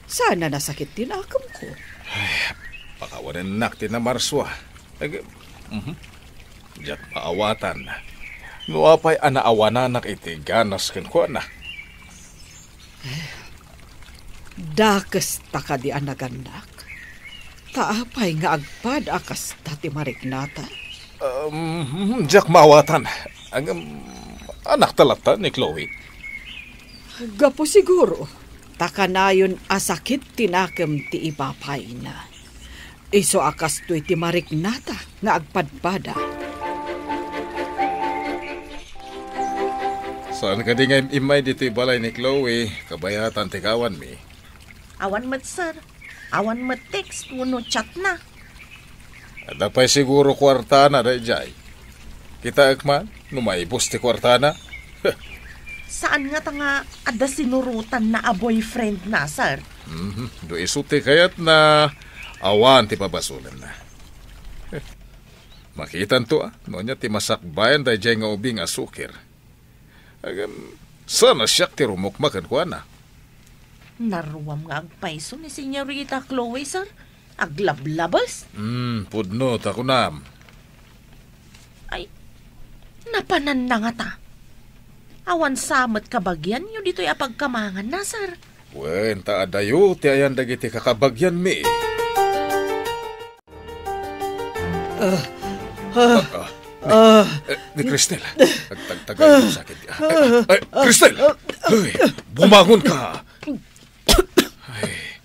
saan a nasakit ti nakemko. Ay, pakawanennak ti namarsua. Ag-, mhm. Diak maawatan. No apay a naawananak iti ganas kenkuana? Dakesta kadi a nagannak? Ta apay nga agpada a kasta ti mariknata? Um, diak maawatan. Ngem, anakta latta ni Chloe? Gapu siguro, ta kanayon a sakit ti nakem ti ipapayna. Isu a kastoy ti mariknata nga agpadpada. Saan kadi nga im-immay ditoy balay ni Chloe, kabayatan ti kawanmi? Awan met, sir. Awan met text wenno chatna. Adda pay siguro kuartana daydiay. Kitaek man no maibus ti kuartana. Saan ngata nga adda sinurotanna a boyfriendna, sir? Mhm. No isu ti kayatna, awan ti pabasolenna. Makitanto, a, no ania ti masakbayan daydiay nga ubing a sukir. Ngem, saan a siak ti rumukma kenkuana? Naruam nga agpayso ni Señorita Chloe, sir. Aglablabes. Hmm, pudno ta kunam. Ay, napananna ngata. Awan sa met kabagianyo ditoy a pagkamanganna, sir. Wen, ta adayo ti ayan dagiti kakabagianmi. Ah, ah, ah, eh, ni Cristel. Agtagtagay mo sakit. Ah, eh, Cristel! Uy, bumangon ka! Ay.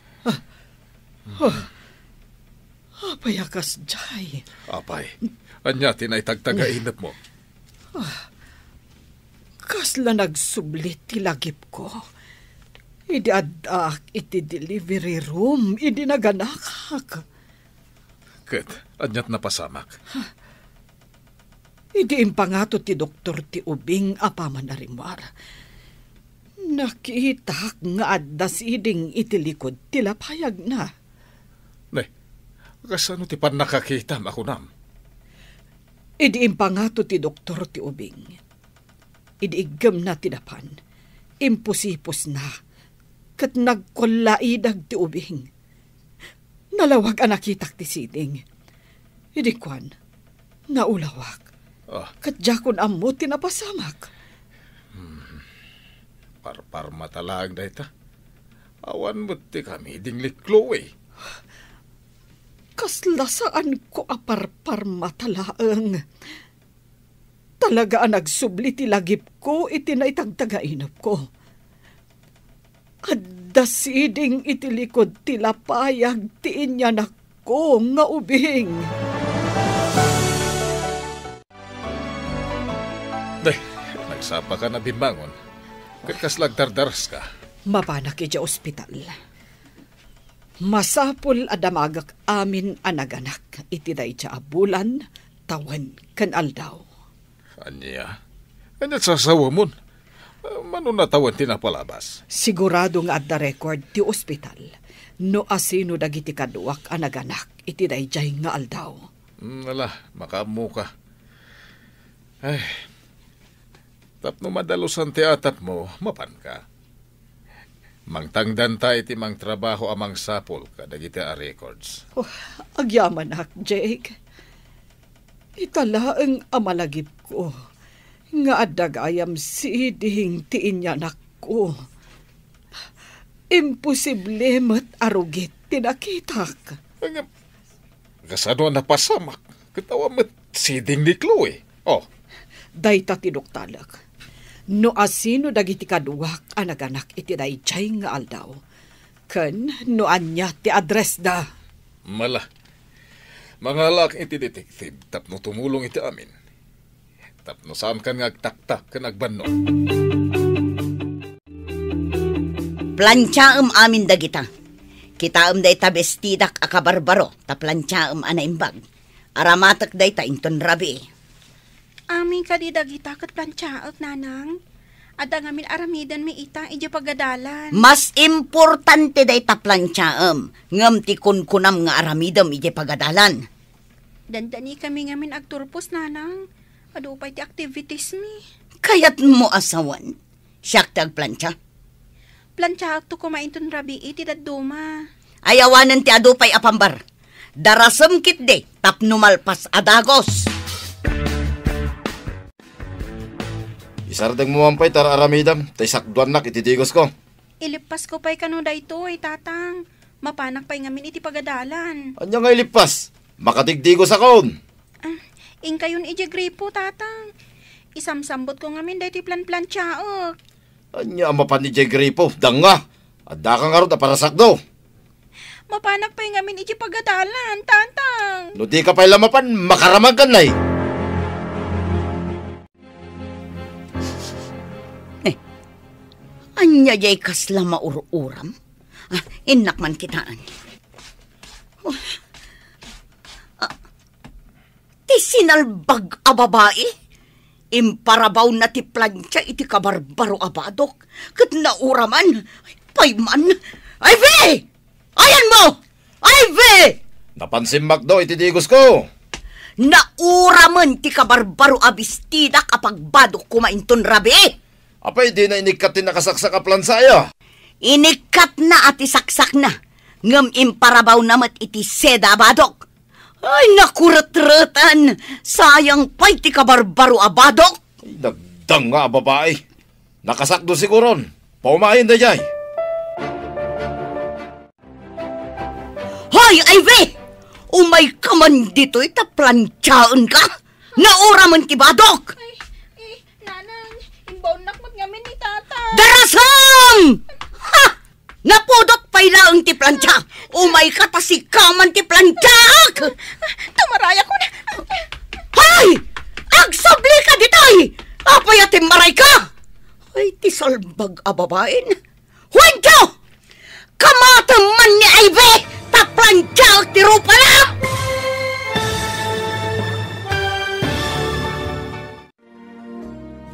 Apay a kasdiay? Apay, ania ti naitagtagainep mo? Kasla nagsubli ti lagipko idi addaak iti delivery room idi naganakak. Ket aniat napasamak? Idi impangato ti doktor ti ubing a paman a rimmuar, nakitak nga adda siding iti likod ti lapayagna. Ne, kasano ti pannakakitam a kunam? Idi impangato ti doktor ti ubing, idi iggemna ti dapan, impusipusna, ket nagkullaidag ti ubing. Nalawag a nakitak ti siding. Idi kuan, naulawak. Ah. Ket diakon ammo ti napasamak. Hmm. Parparmata laeng dayta. Awan met ti kamiding ni Chloe. Kasla saanko a parparmata laeng. Talaga a nagsubli ti lagipko iti naitagtagainepko. Adda siding iti likod ti lapayag ti inyanakko nga ubing. Day, nagsapaka a bimmangon. Ket kasla agdardaraska? Mapanak idiay ospital. Masapul a damagak amin a naganak iti dayta a bulan, tawen, ken aldaw. Ania? Ania sasawamon? Mano natawen ti napalabas? Sigurado nga adda record ti ospital no asino dagiti kaduak a naganak iti daydiay nga aldaw. Mm, ala, makaammoka. Ay, tapno madalusan ti atapmo, mapanka. Mangtangdanta iti mangtrabaho a mangsapul kadagiti a records. Oh, agyamanak, Jake. Ita laeng a malagipko nga adda gayam siding ti inyanakko. Imposible met a rugit ti nakitak. Ngem, kasano a napasamak ket awan met siding ni Chloe? Oh. Dayta ti duktalek. No asino dagiti kaduak a naganak iti daydiay nga aldaw, ken no ania ti addressda. Mala. Mangalaak iti detective tapno tumulong iti amin. Tapno saankan nga agtaktak ken agbannog. Plantiaem amin dagita. Kitaem dayta bestidak a kabarbaro, ta plantiaem a naimbag. Aramatek dayta inton rabii. Amin kadi dagita ket plantiaek, Nanang? Adda ngamin aramidenmi ita idiay pagadalan. Mas importante dayta plantiaem, ngem ti kunkunam nga aramidem idiay pagadalan. Dandanikami ngamin agturpos, Nanang. Adu pay ti activitiesmi. Kayatmo a sawen, siak ti agplantia? Plantiaekto koma inton rabii ti dadduma. Ay awanen ti adu pay a pambar. Darasem ketdi tapno malpas a dagos. Isardengmo man pay ta ar-aramidam, ta isakduannak iti digosko. Ileppasko pay kano daytoy, Tatang. Mapanak pay ngamin iti pagadalan. Ania nga ileppas? Makadigdigosakon. Ah, inkayon idiay gripo, Tatang. Isamsambutko ngamin daytoy planplantiaek. Ania a mapan idiay gripo? Danga! Addaka ngarud a parasakdo. Mapanak pay ngamin idiay pagadalan, Tatang. No dika pay la mapan, makaramagkan, nay. Eh, ania jay kasla maur-uram? Ah, innak man kitaen. Oh. Ah, ti sinalbag a babai, imparabawna ti plantia iti kabarbaro a badok, ket nauraman. Pay man. Ivy! Ayanmo! Ivy! Napan simmakdo iti digosko. Nauramen ti kabarbaro a bestidak a pagbadok koma inton rabii. Apay dina inikkat ti nakasaksak a plansa aya? Inikkatna a ti saksakna, ngem imparabawna met iti seda a badok. Ay, nakuretretan! Sayang pay ti kabarbaro a badok! Ay, nagdanga a babai. Nakasakdo siguron. Paumayen daydiay. Hoy, Ivy! Umayka man ditoy ta plantiaenka! Nauramen ti badok! Ay, eh, Nanang, imbaonnak met ngamin ni Tata. Darasam! Ha! Napudot pay laeng ti plantia! Umayka ta sika man ti plantiaek! Tumarayakon! Hoy! Agsublika ditoy! Apay a timmarayka? Ay, ti salbag a babaen! Juancho! Kamatem man ni Ivy! Ta plantiaek ti rupana!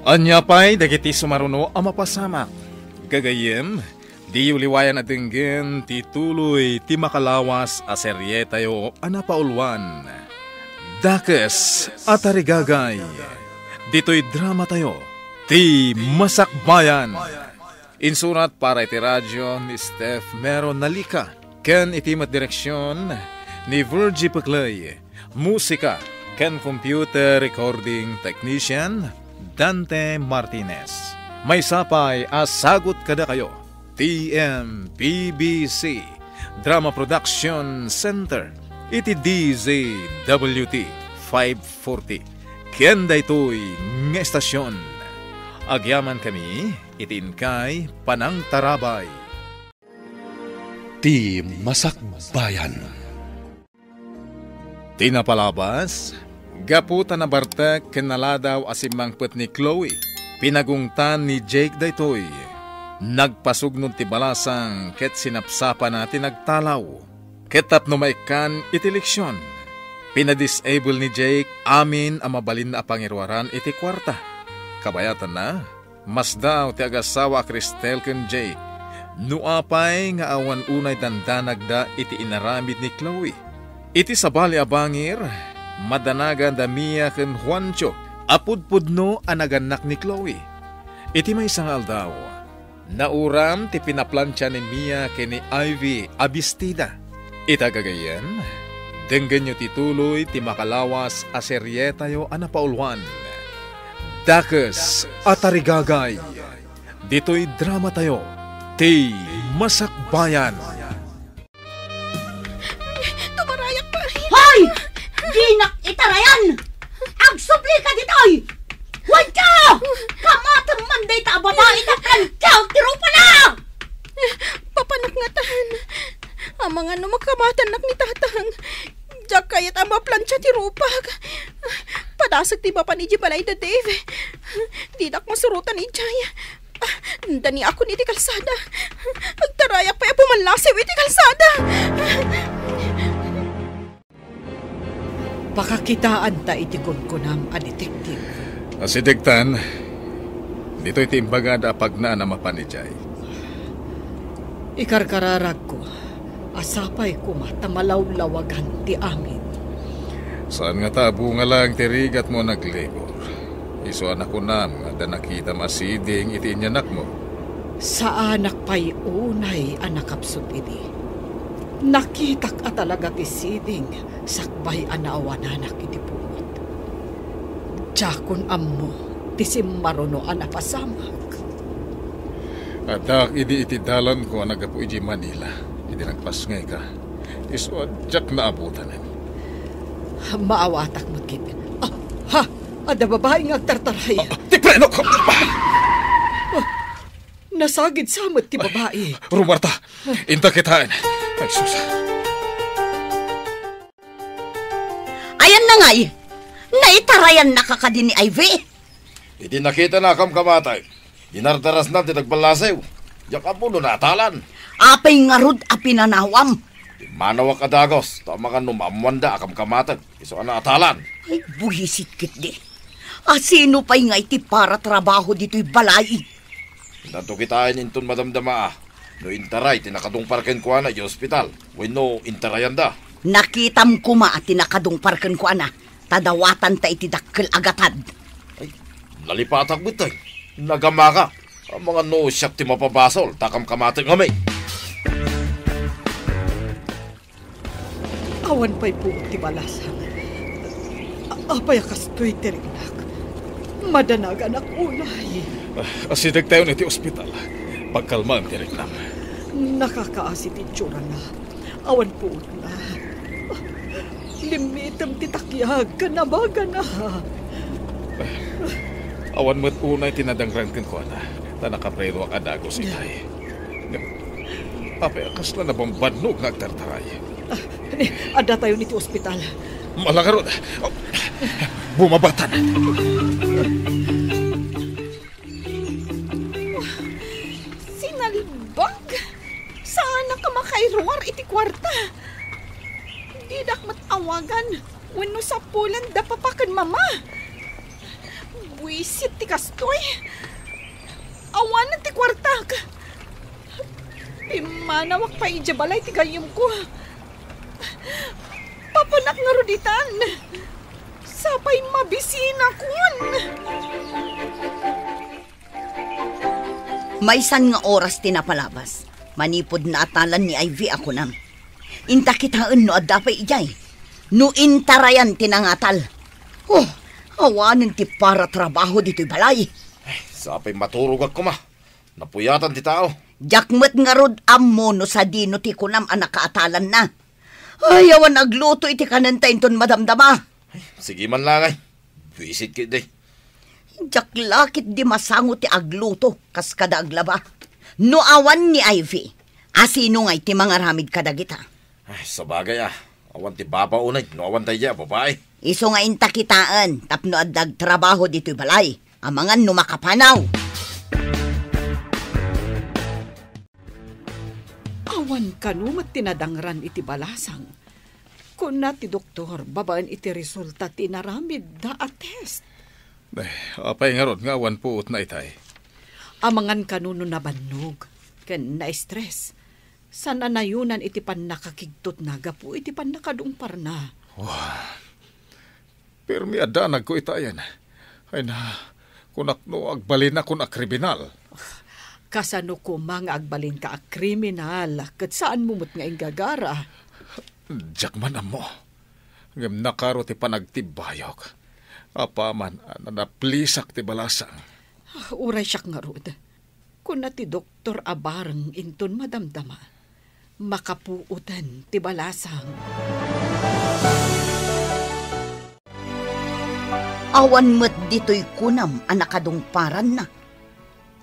Ania pay dagiti sumaruno a mapasamak? Gagayyem, diyo liwayan a denggen ti tuloy ti makalawas a serietayo a napauluan, Dakes a Tarigagay. Ditoy dramatayo, Ti Masakbayan. Insurat para iti radio ni Steph Mero Nalica ken iti met direksion ni Virgie Peclay. Musika ken computer recording technician, Dante Martinez. Maysa pay a sagut kadakayo, T M P B C Drama Production Center, iti D Z W T five forty. Ken daytoy nga estasion, agyamankami iti inkay panangtarabay. Ti Masakbayan. Ti napalabas, gapu ta nabartek ken naladaw a simmangpet ni Chloe, pinagungtan ni Jake daytoy. Nagpasugnod ti balasang ket sinapsapana ti nagtalaw. Ket tapno maikkan iti leksion, pinadisable ni Jake amin a mabalinna a pangiruaran iti kuarta. Kabayatanna, masdaaw ti agasawa a Cristel ken Jake. No apay nga awan unay dandanagda iti inaramid ni Chloe. Iti sabali a bangir, madanagan da Mia ken Juancho a pudpudno a nagannak ni Chloe. Iti maysa nga aldaw, nauram ti pinaplantia ni Mia ken ni Ivy a bestida. Ita gagayyem, denggenyo ti tuloy ti makalawas a serietayo a napauluan, Dakes a Tarigagay. Ditoy dramatayo, Ti Masakbayan. Tumarayak, pare. Hoy! Dinak itarayan! Agsublika ditoy! Juancho! Kamatem man dayta a babai ta plantiaek ti rupana! Papanak ngatan. Amangan no makamatannak ni Tatang. Diak kayat a maplantia ti rupak. Padasek ti mapan idiay balay da Dave. Dinak masurotan idiay. Ah, daniakon iti kalsada. Agtarayak pay a pumallasiw iti kalsada. Pakakitaanta iti kunkunam a detective. Asidegtan, ditoy ti imbagada a pagnaan a mapan idiay. Ikarkararagko a sapay koma ta malawlawagan ti amin. Saan nga ta a bunga laeng ti rigatmo a naglibur. Isu a nakunam nga adda nakitam a siding iti inyanakmo. Saanak pay unay a nakapsut idi. Nakitak a talaga ti siding sakbay a naawananak iti pungot. Diakon ammo ti simmaruno a napasamak. Addaak idi iti dalanko a naggapu idiay Manila, idi nagpasngayka. Isu a diak naabutanen. Maawatak met ketdin. Ah, ha! Adda babai nga agtartaray. Ah, ti prenok! Ah, nasagid sa met ti babai. Rumarta, inta kitaen. Ay, sus. Ayanna ngay, naitarayannaka kadi ni Ivy? Idi nakitana a kamkamatek, dinardarasna ti nagballasew. Diak ammo no naatalan. Apay ngarud a pinanawam? Immanawak a dagus, ta amangan no maammoanda a kamkamatek, isu a naatalan. Ay, buisit ketdi. A sino pay ngay ti paratrabaho ditoy balay? Intanto kitaen inton madamdama a no intaray ti nakadungpar kenkuana idiay ospital wenno intarayanda. Nakitam koma a ti nakadungpar kenkuana, ta dawatanta iti dakkel a gatad. Ay, nalipatak met, ay. Nagamaka. Amangan no siak ti mapabasol, ta kamkamatek ngamin. Awan pay puot ti balasang. A-, apay a kastoy ti riknak? Madanaganak unay. Ah, asidegtayon iti ospital. Pagkalmaem ti riknam. Nakakaasi ti itsurana. Awan puotna. Limmitem ti takiag ken abagana. Awan met unay ti nadangran kenkuana, ta nakaprenuak a dagus itay. Ngem, apay a kasla nabambannog nga agtartaray? Ah, ni, addatayon iti ospital. Malangarod. Bumabatan. Sinalbag! Saanak a makairuar iti kuarta. Didak met awagan wenno sapulan da papa ken mama. Buisit ti kastoy. Awanen ti kuartak. Pimmanawak pay idiay balay ti gayyemko. Papanak ngarud itan. Sapay mabisinakon. Maysan nga oras ti napalabas, manipud naatalan ni Ivy a kunam. Inta kitaen no adda pay idiay. No intarayan ti nangatal. Oh, awanen ti paratrabaho ditoy balay. Ay, sapay maturogak koma. Napuyatan ti tao. Diak met ngarud ammo no sadino ti kunam a nakaatalanna. Ay, awan agluto iti kanenta inton madamdama. Ay, sige man langay. Buisit ketdi. Diak la ketdi masango ti agluto kas kada aglaba. No awan ni Ivy, asino ngay ti mangaramid kadagita? Ay, sabagay a, awan ti baba unay no awan daydiay a babai. Isu nga inta kitaen tapno adda agtrabaho ditoy balay. Amangan no makapanaw. Awan kano met ti nadangran iti balasang. Kuna ti doktor babaen iti resulta ti inaramidda a test. Eh, apay ngarud nga awan puotna itay? Amangan kano no nabannog ken na-stress. Saan a nayonan iti pannakakigtotna gapu iti pannakadungparna. Wah, permi a danagko itayen. Ay na, kunak no agbalinakon a kriminal. Kasano koma nga agbalinka a kriminal ket saanmo met nga inggagara? Diak man ammo. Ngem nakaro ti panagtibbayok. Apaman a nanaplisak ti balasang. Ah, uray siak ngarud. Kuna ti doktor a bareng inton madamdama, makapuoten ti balasang. Awan met ditoy kunam a nakadungparanna.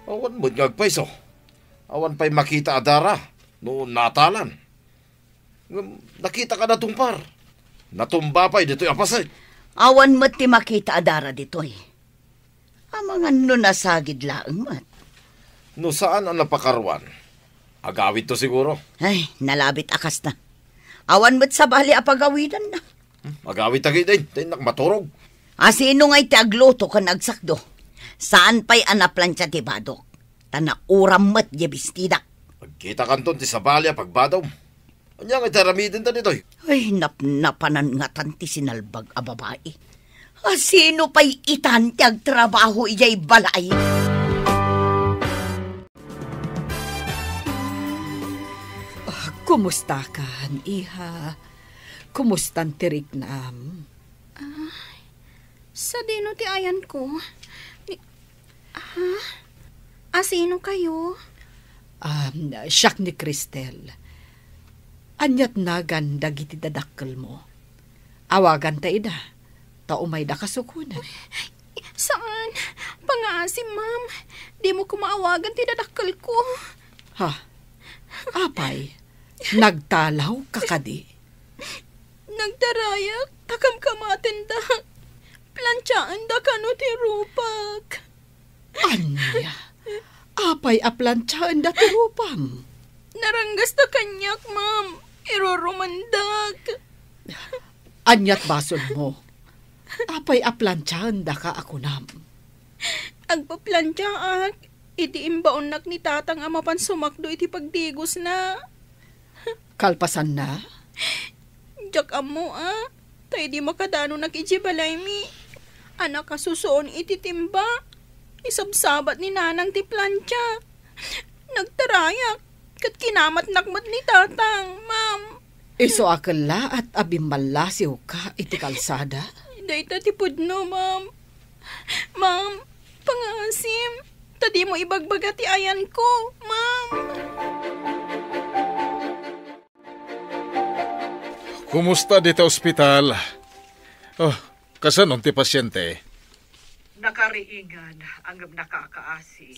Awan met nga agpayso. Awan pay makita a dara no natalan. Ngem nakitaka natungpar. Natumba pay ditoy a paset. Awan met ti makita a dara ditoy. Amangan no nasagid laeng met. No saan a napakaruan, agawidto siguro. Ay, nalabit a kasta. Awan met sabali a pagawidanna. Hmm, agawidta ketdin, ta innak maturog. Asino ngay ti agluto ken agsakdo? Saan pay a naplantia ti badok. Ta nauram met diay bestidak. Agkitakanton ti sabali a pagbadom. Ania nga iti aramidenta ditoy? Ay, napnapanan ngatan ti sinalbag a babai. Asino pay itan ti agtrabaho idiay balay? Ah, kumustakan, iha? Kumustan ti riknam? Ay, sadino ti ayanko? Ni-, Ha? Asino kayo? Um, siak ni Cristel. Aniat nagan dagiti dadakkelmo? Awaganta ida, ta umayda kasukunen. Saan? Pangaasim, ma'am. Di mo kumaawagan ti dadakkelko. Ha? Apay, nagtalaw ka kadi? Nagtarayak, ta kamkamatendak. Plantiaenda kano ti rupak. Ania? Apay a plantiaenda ti rupam? Naranggasta kaniak, ma'am. Irurumandak. Aniat basolmo? Apay a plantiaendaka a kunam? Agpaplantiaak iti imbaonnak ni tatang a mapan sumakdo iti pagdigosna. Kalpasanna? Diak ammo a, ta idi makadanonak idiay balaymi a nakasusuon iti timba, isabsabat ni nanang ti plantia. Nagtarayak, ket kinamatnak met ni tatang, ma'am. Isu a kellaat a bimmallasiwka iti kalsada? Dayta ti pudno, ma'am. Ma'am, pangaasim, ta dimo ibagbaga ti ayanko, ma'am. Kumusta dita ospital? Oh, kasano ti pasiente? Nakariingan, ngem nakakaasi.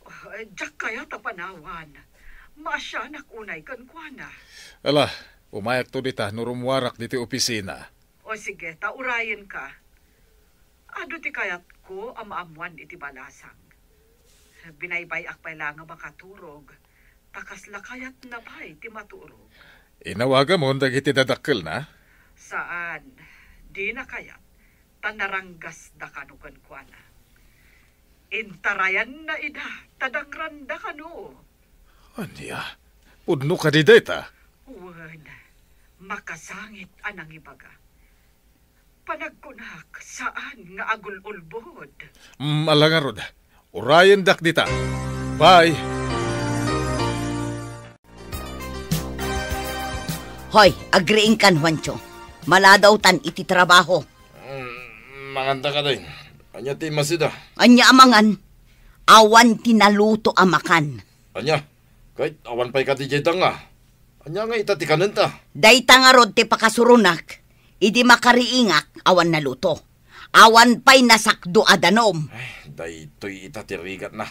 Oh, diak kayat a panawan. Maasianak unay kenkuana. Ala, umayakto dita no rummuarak ditoy opisina. O sige, ta urayenka. Adu ti kayatko a maammuan iti balasang. Binaybay-ak pay la nga makaturog, ta kasla kayatna pay ti maturog. Inawagamon dagiti dadakkelna? Saan, dina kayat, ta naranggasda kano kenkuana. Intarayanna ida, ta dangranda kano. Ania? Pudno kadi dayta? Wen, makasangit a nangibaga. Panagkunak, saan nga agul-ulbod. Mm, ala ngarud. Urayendak dita. Bye. Hoy, agriingkan, Juancho. Maladawtan iti trabaho. Mm, manganta ka din. Ania ti masida? Ania a mangan? Awan ti naluto a makan. Ania? Ket awan pay kadi diay danga. Ania nga ita ti kanenta? Dayta ngarud ti pakasuronak, idi makariingak awan naluto. Awan pay nasakdo a danum. Ay, daytoy ita ti rigatna.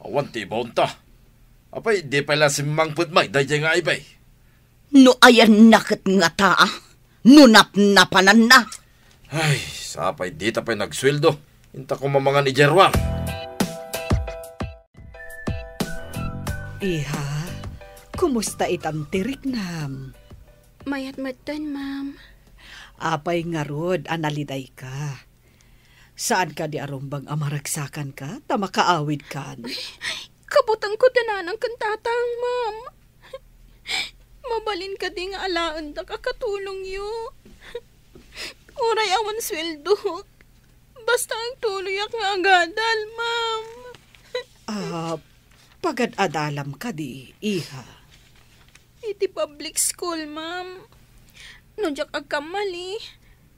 Awan ti ibaonta. Apay, di pay la simmangpet met daydiay nga aybay. No ayanna ket ngata, a? No napnapananna? Ay, sapay dita pay nagsueldo. Inta ko mamangan idiay ruar. Iha, kumusta itan ti riknam? Mayat metten, ma'am. Apay ngarud a nalidayka? Saan kadi a rumbeng a maragsakanka ta makaawidkan? Ay, kabutengko ti nanang ken tatang, ma'am. Mabalin kadi nga alaendak a katulongyo? Uray awan sueldok, basta agtuloyak nga agadal, ma'am. Ah, pagad-adalam kadi, iha? Iti public school, ma'am. No diak agkammali,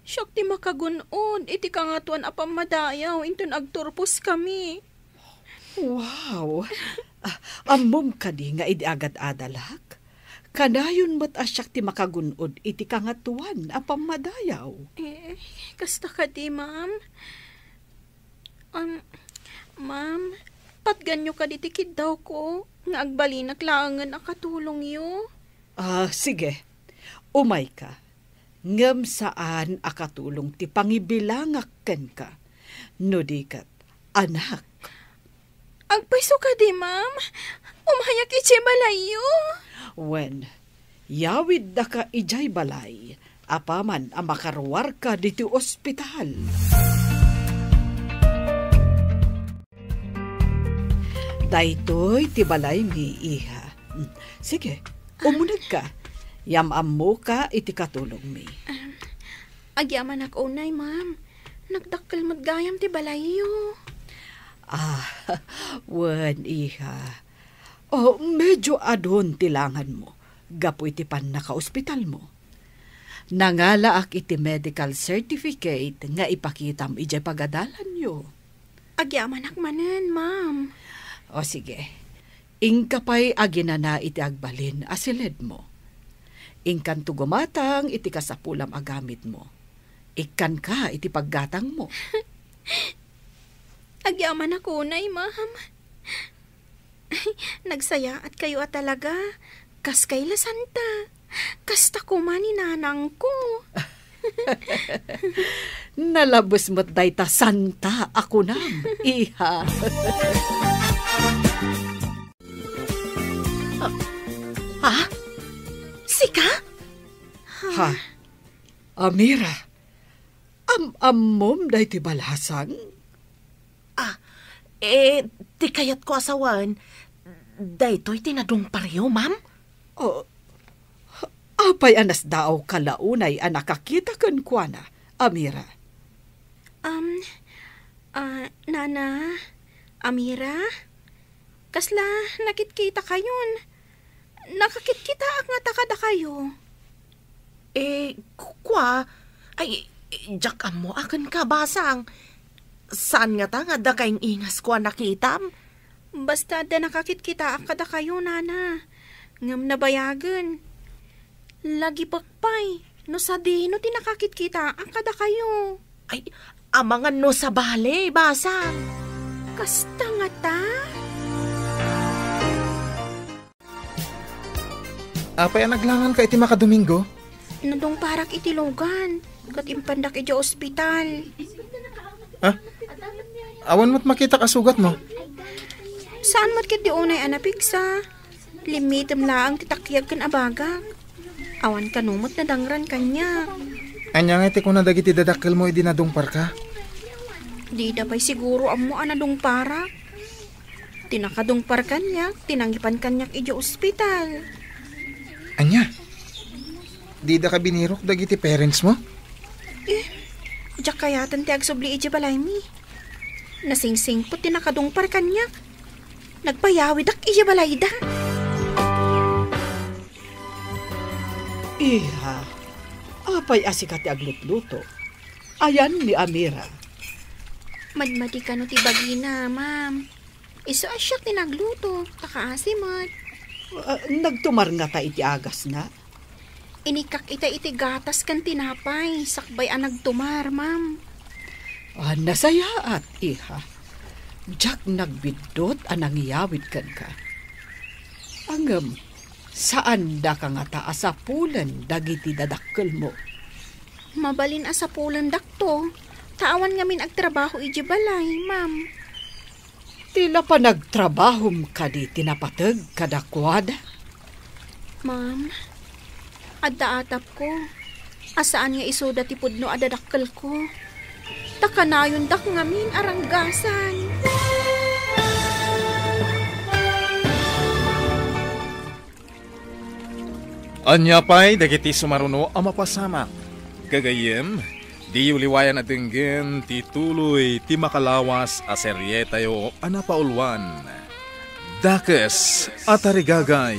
siak ti makagun-od iti Kangatoan a Pammadayaw inton agturposkami. Wow! Ah, ammom kadi nga idi agad-adalak, kanayon met a siak ti makagun-od iti Kangatoan a Pammadayaw? Eh, kasta kadi, ma'am. Um, ma'am, patganyo kadi ti kiddawko nga agbalinak laengen a katulongyo? Ah, sige. Umayka. Ngem saan a katulong ti pangibilangak kenka. No di ket, anak. Agpayso kadi, ma'am. Umayak idiay balayyo. Wen, yawiddaka idiay balay apaman a makaruarka ditoy ospital. Daytoy ti balaymi, iha. Mm, sige, umunegka. Yam-ammoka iti katulongmi. Um, agyamanak unay, ma'am. Nagdakkel met gayam ti balayyo. Ah, wen, iha. Oh, medyo adun ti langanmo gapu iti pannakaospitalmo. Nangalaak iti medical certificate nga ipakitam idiay pagadalanyo. Agyamanak manen, ma'am. O sige, inka pay aginana iti agbalin a siledmo. Inkanto gumatang iti kasapulam a gamitmo. Ikkanka iti paggatangmo. Agyamanak unay, ma'am. Nagsayaatkayo a talaga. Kaskay la santa. Kasta koma ni nanangko. Nalabes met dayta santa a kunam, iha. Ha? Sika? Ha? Amira, am-ammom daytoy balasang? Ah, eh, ti kayatko a sawen, daytoy ti nadungparyo, ma'am? Oh, apay a nasdaawka la unay a nakakita kenkuana, Amira? Um, ah, Nana, Amira, kasla nakitkitakayon? Nakakitkitaak ngata kadakayo. Eh, ku-, kua, ay, diak ammo a kenka, basang. Saan ngata nga adda kaing-ingasko a nakitam? Basta adda nakakitkitaak kadakayo, nana. Ngem nabayagen. Lagipek pay no sadino ti nakakitkitaak kadakayo. Ay, amangan no sabali, basang. Kasta ngata? Apay a naglanganka iti makadomingo? Nadungparak iti lugan, ket impandak idiay ospital. Ah? Awan met makitak a sugatmo? Saan met ketdi unay a napigsa? Limmitem laeng ti takiag ken abagak. Awan kano met nadangran kaniak. Ania ngay ti kuna dagiti dadakkelmo idi nadungparka? Dida pay siguro ammo a nadungparak. Ti nakadungpar kaniak, ti nangipan kaniak idiay ospital. Ania? Didaka binirok dagiti parents mo? Eh, diak kayaten ti agsubli idiay balaymi. Nasingsingpet ti nakadungpar kaniak. Nagpayawidak idiay balayda. Iha, apay a sika ti aglutluto? Ayan ni Amira. Madmadi kano ti bagina, ma'am. Isu a siak ti nagluto, ta kaasi met. Ah, nagtumar ngata iti agasna? Inikkak ita iti gatas ken tinapay, sakbay a nagtumar, ma'am. Ah, nasayaat, iha. Diak nagbiddut a nangiyawid kenka. Ngem, saandaka ngata a sapulen dagiti dadakkelmo? Mabalin a sapulendakto, ta awan ngamin agtrabaho idiay balay, ma'am. Ti napan agtrabahom kadi ti napateg kadakuada? Ma'am, adda atapko a saan nga isuda ti pudno a dadakkelko. Ta kanayondak ngamin a ranggasan. Ania pay dagiti sumaruno a mapasamak? Gagayyem, diyo liwayan a denggen ti tuloy ti makalawas a serietayo a napauluan, Dakes a Tarigagay.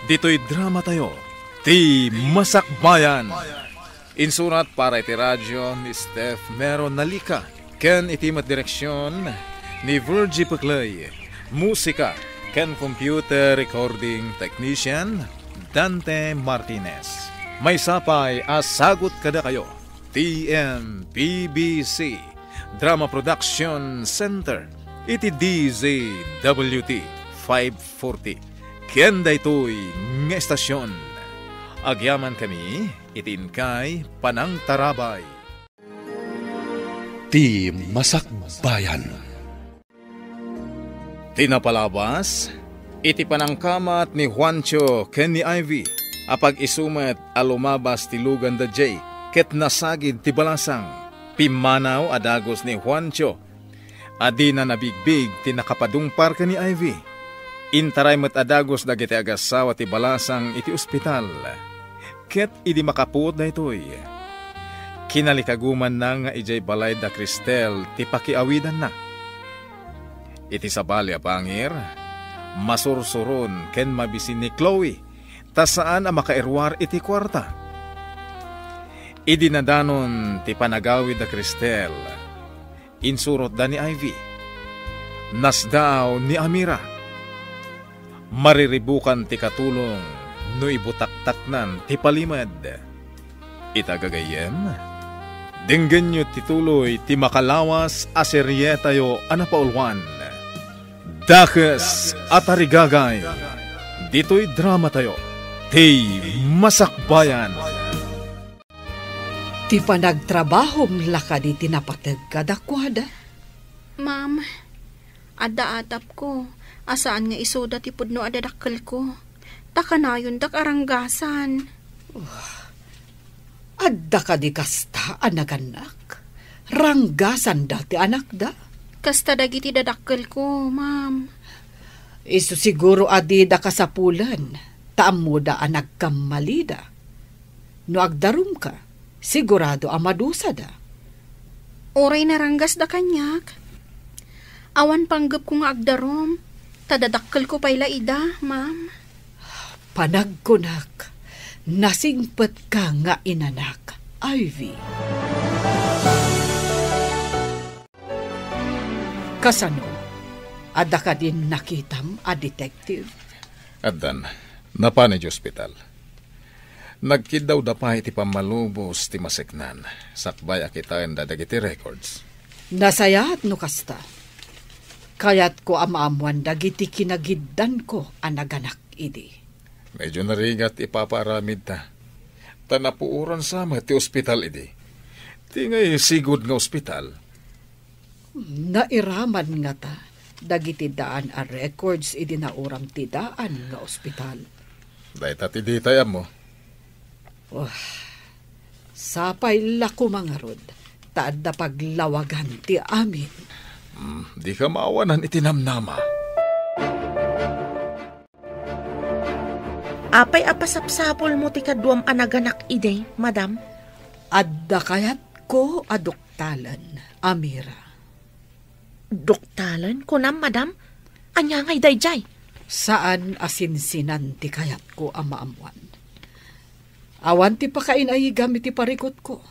Ditoy dramatayo, Ti Masakbayan. Insurat para iti radio ni Steph Mero Nalica, ken iti met direksion ni Virgie Peclay. Musika ken computer recording technician, Dante Martinez. Maysa pay a sagut kadakayo, T M P B C, Drama Production Center, iti D Z W T five forty. Ken daytoy nga estasion, agyamankami iti inkay panangtarabay. Ti Masakbayan. Ti napalabas, iti panangkamat ni Juancho ken ni Ivy, a pag-isu met a lumabas ti lugan da Jake ket nasagid ti balasang. Pimmanaw a dagus ni Juancho a dina nabigbig ti nakapadungpar ken ni Ivy. Intaray met a dagus dagiti agassawa ti balasang iti ospital. Ket idi makapuot daytoy, kinalikagumanna nga idiay balay da Cristel ti pakiawidanna. Iti sabali a bangir, masursuron ken mabisin ni Chloe ta saan a makairuar iti kuarta. Idi nadanon ti panagawid da Cristel, Insurotda ni Ivy. Nasdaaw ni Amira. Mariribukan ti katulong no ibutaktaknan ti palimed. Ita gagayyem, denggenyo ti tuloy ti makalawas a serietayo a napauluan, Dakes a Tarigagay, ditoy dramatayo, ti Masakbayan. Ti panagtrabahom la kadi ti napateg kadakuada? Ma'am, adda atapko a saan nga isuda ti pudno a dadakkelko, ta kanayondak a ranggasan. Adda kadi kasta a nagannak? Ranggasanda ti anakda? Kasta dagiti dadakkelko, ma'am. Isu siguro a dida kasapulen, ta ammoda a nagkammalida. No agdarumka, sigurado a madusada. Uray naranggasda kaniak, awan panggepko nga agdarum, ta dadakkelko pay la ida, ma'am. Panagkunak, nasingpetka nga inanak, Ivy. Kasano? Adda kadin nakitam a detective? Addan, napan idiay ospital. Nagkiddawda pay iti pammalubos ti maseknan, sakbay a kitaenda dagiti records. Nasayaat no kasta. Kayatko a maammoan dagiti kinagiddanko a naganak idi. Medyo narigat ti ipapaaramidta. Ta napuoran sa met ti ospital idi. Ti ngay sigud nga ospital. Nairaman ngata dagiti daan a records idi nauram ti daan nga ospital. Dayta ti ditay ammo. Wah, sapay la koma ngarud, ta adda paglawagan ti amin. Hmm, dika maawanan iti namnama. Apay a pasapsapulmo ti kaduam a naganak idi, madam? Adda kayatko a duktalen, Amira. Duktalen, kunam, madam? Ania ngay daydiay? Saan a sinsinan ti kayatko a maammoan. Awan ti pakainaigam iti parikutko.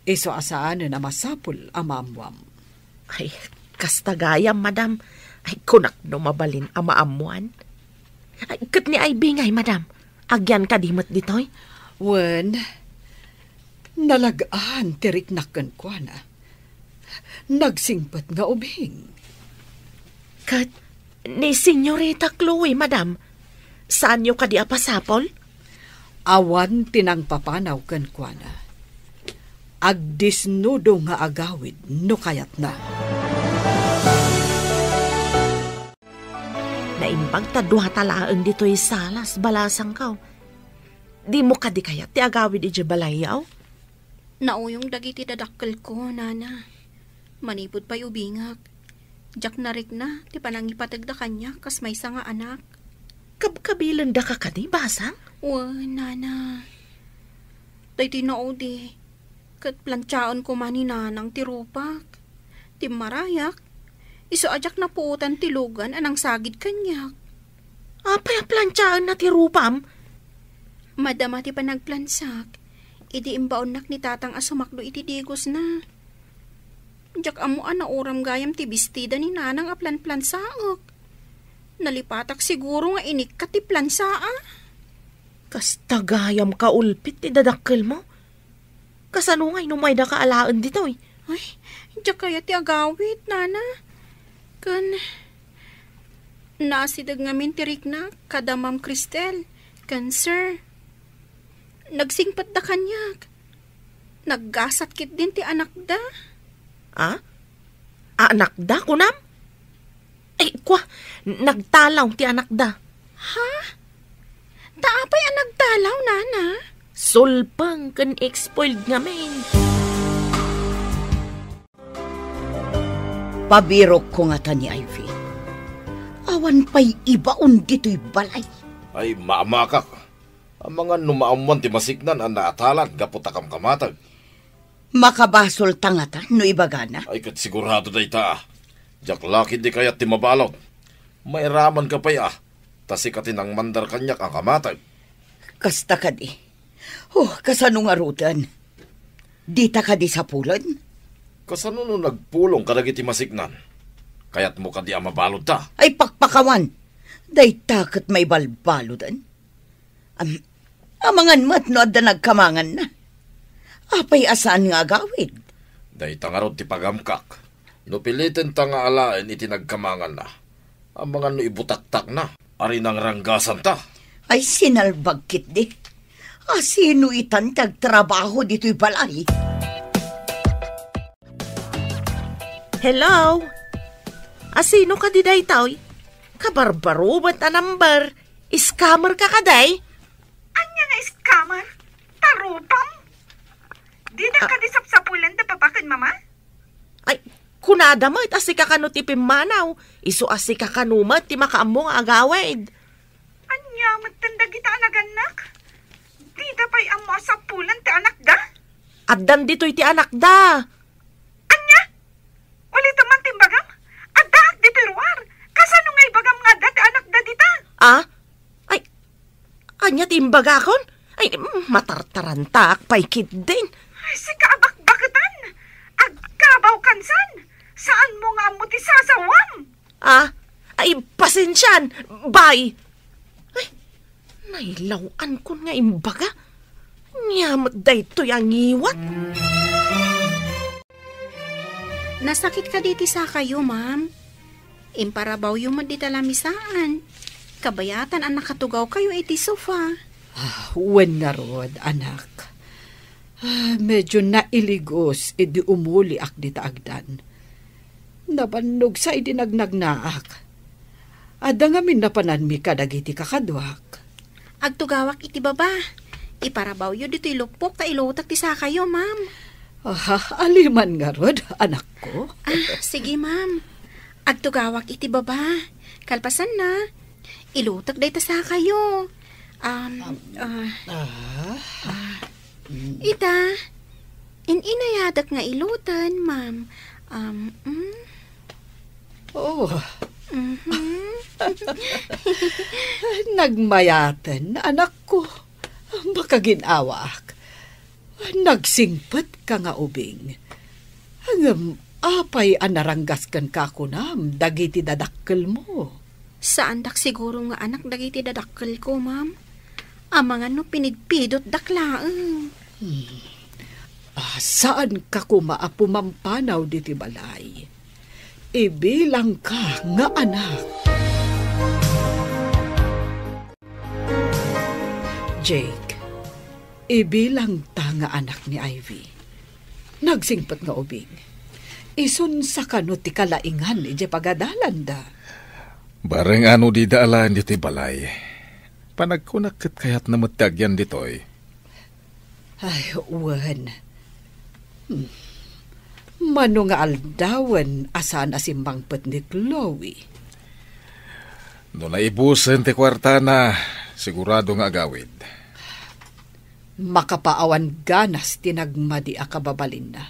Isu a saanen a masapul a maammoam. Ay, kasta gayam, madam. Ay, kunak no mabalin a maammoan. Ay, ket ni Ivy ngay, madam? Agyan kadi met ditoy? Wen, nalag-an ti riknak kenkuana. Nagsingpet nga ubing. Ket ni Senyorita Chloe, madam, saanyo kadi a pasapol? Awan ti nangpapanaw kenkuana. Agdesnudo nga agawid no kayatna. Naimbag ta duata laeng ditoy salas, balasangko. Dimo kadi kayat ti agawid idiay balayyo? Nauyong dagiti dadakkelko, nana. Manipud pay ubingak, diak narikna ti panangipategda kaniak kas maysa nga anak. Kabkabilendaka kadi, basang? Wen, nana. Daytoy naudi, ket plantiaen koma ni nanang ti rupak, ti marayak, isu a diak napuotan ti lugan a nangsagid kaniak. Apay a plantiaenna ti rupam? Madama ti panagplansak, idi imbaonnak ni tatang a sumakdo iti digosna. Diak ammo a nauram gayam ti bestida ni nanang a planplansaek. Nalipatak siguro nga inikkat ti plansaa. Kasta gayam kaulpit ti dadakkelmo. Kasano ngay no maydaka alaen ditoy? Ay, diak kayat ti agawid, nana. Ken, naasideg ngamin ti riknak kada Ma'am Cristel ken Sir. Nagsingpetda kaniak. Naggasat ketdin ti anakda. A? Anakda, kunam? Ay, kua, nagtalaw ti anakda. Ha? Ta apay a nagtalaw, nana? Sulpeng ken spoiled ngamin. Pabirokko ngata ni Ivy. Awan pay ibaon ditoy balay. Ay, mamakak. Amangan no maammoan ti masiknan a naatalan gapu ta kamkamateg. Makabasolta ngata no ibagana? Ay, ket sigurado dayta. Diak la ketdi kayat ti mabalud. Mairamanka pay a, ta sika ti nangmandar kaniak a kamateg. Kasta kadi. Oh, kasano ngaruden? Dita kadi sapulen? Kasano no nagpulong kadagiti masiknan? Kayatmo kadi a mabaludta? Ay, pakpakawan! Dayta ket maibalbaludan. Am-, amangan met no adda nagkamanganna. Apay a saan nga agawid? Dayta ngarud ti pagamkak. No pilitenta nga alaen iti nagkamanganna, amangan no ibutaktakna a rinangranggasanta. Ay, sinalbag ketdi. Asino itan ti agtrabaho ditoy balay? Hello? Asino kadi daytoy? Kabarbaro met a number. Scammer ka kadi? Ania nga scammer? Tarupam? Dida Ah. kadi sapsapulan da papa ken mama? Ay, kunada met a sika kano ti pimmanaw, isu a sika kano met ti makaammo nga agawid. Ania metten dagita a nagannak? Dida pay ammo a sapulan ti anakda? Addan ditoy ti anakda. Ania? Ulitem man ti imbagam? Addaak ditoy ruar. Kasano nga ibagam nga adda ti anakda dita? Ah? Ay, ania ti imbagakon? Ay, mm, matartarantaak pay ketdin. Ay, sika a bakbaketan! Agkabaw kansan! Saanmo nga ammo ti sasawam? Ah? Ay, pasensian! Bye! Ay, nailaw-ankon nga imbaga. Ania met daytoy a ngiwat? Nasakit kadi ti sakayo, ma'am? Imparabawyo met dita lamisaan. Kabayatan a nakatugawkayo iti sofa. Ah, wen ngarud, anak. Ah, medyo nailigos idi umuliak dita agdan. Nabannog sa idi nagnagnaak. Adda ngamin napananmi kadagiti kakaduak. Agtugawak iti baba. Iparabawyo ditoy lupok ta ilutek ti sakayo, ma'am. Ah, aliman ngarud, anakko. Ah, sige, ma'am. Agtugawak iti baba. Kalpasanna, ilutek dayta sakayo. Um, ah, Ah. Ita, in-inayadek nga iloten, ma'am. Um, mm. Oh. Mhm. Nagmayaten, anakko. Makagin-awaak. Nagsingpetka nga ubing. Ngem apay a naranggas kenka kunam dagiti dadakkelmo? Saandak siguro nga anak dagiti dadakkelko, ma'am. Amangan no pinidpidotdak laeng. Hmm. Ah, saanka koma a pumampanaw diti balay. Ibilangka nga anak. Jake, ibilangta nga anak ni Ivy. Nagsingpet nga ubing. Isunsa kano ti kalaingan idiay pagadalanda? Bareng ano dida alaen ditoy balay. Panagkunak ket kayatna met ti agyan ditoy. Ay, wen. Hmm. Mano nga aldawen a saan a simmangpet ni Chloe? No naibusen ti kuartana, sigurado nga agawid. Makapaawan ganas ti nagmadi a kababalinna.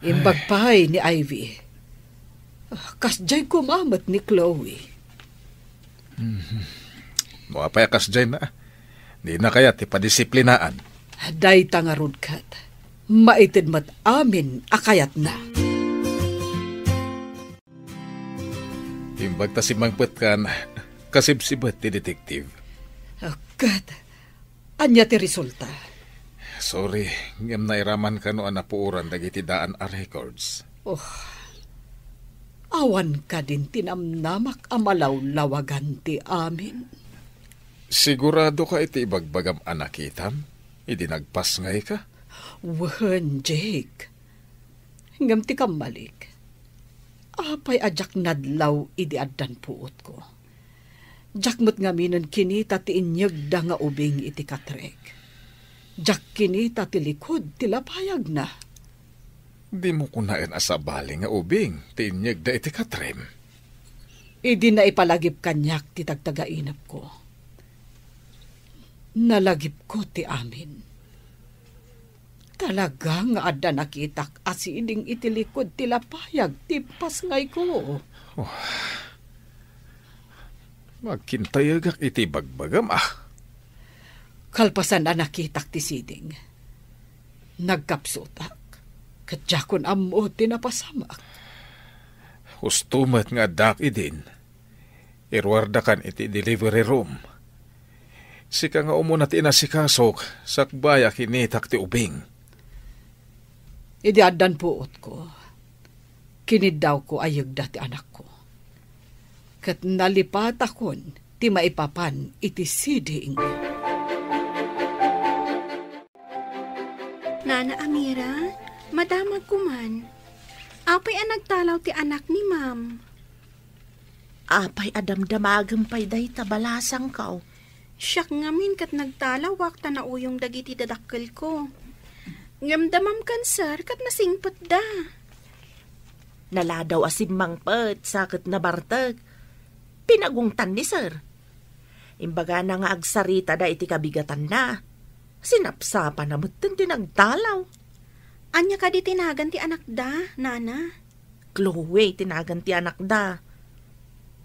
Imbag Ay. pay ni Ivy. Ah, kasdiay koma met ni Chloe. Mhm. No apay a kasdiay na, dina kayat ti padisiplinaan. Dayta ngarud ket, maited met amin a kayatna. Imbag ta simmangpetkan, kasibsibet ti detective. Ah, ket, ania ti resulta? Sorry, ngem nairaman kano a napuoran dagiti daan a records. Oh, awan kadin ti namnamak a malawlawagan ti amin. Sigurado ka iti ibagbagam a nakitam idi nagpasngay ka? Wen, Jake. Ngem ti kammalik, apay a diak nadlaw idi addan puotko? Diak met ngaminen kinita ti inyegda nga ubing iti katrek. Diak kinita ti likud ti lapayagna. Dimo kunaen a sabali nga ubing ti inyegda iti katrem? Idi naipalagip kaniak ti tagtagainepko, nalagipko ti amin. Talaga nga adda nakitak a siding iti likud ti lapayag ti pasngayko. Oh. Agkintayegak iti bagbagam, ah. Kalpasan a nakitak ti siding, nagkapsutak. Diakon ammo ti napasamak. Husto met nga addaak idin. Iruardakan iti delivery room. Sika nga umuna ti inasikasok, sakbay a kinitak ti ubing. Idi addan puotko, kiniddawko a yegda ti anakko. Ket nalipatakon ti maipapan iti siding. Nana Amira, madamagko man. Apay a nagtalaw ti anak ni Ma'am? Apay a damdamagem pay dayta balasangko? Siak ngamin ket nagtalawak ta nauyong dagiti dadakkelko. Ngem da Ma'am Cancer ket nasingpetda. Naladaw a simmangpet, sa ket nabartek. Pinagungtan ni Sir. Imbagana nga agsaritada iti kabigatanna. Sinapsapana metten ti nagtalaw. Ania kadi ti nagan ti anakda, Nana? Chloe ti nagan ti anakda.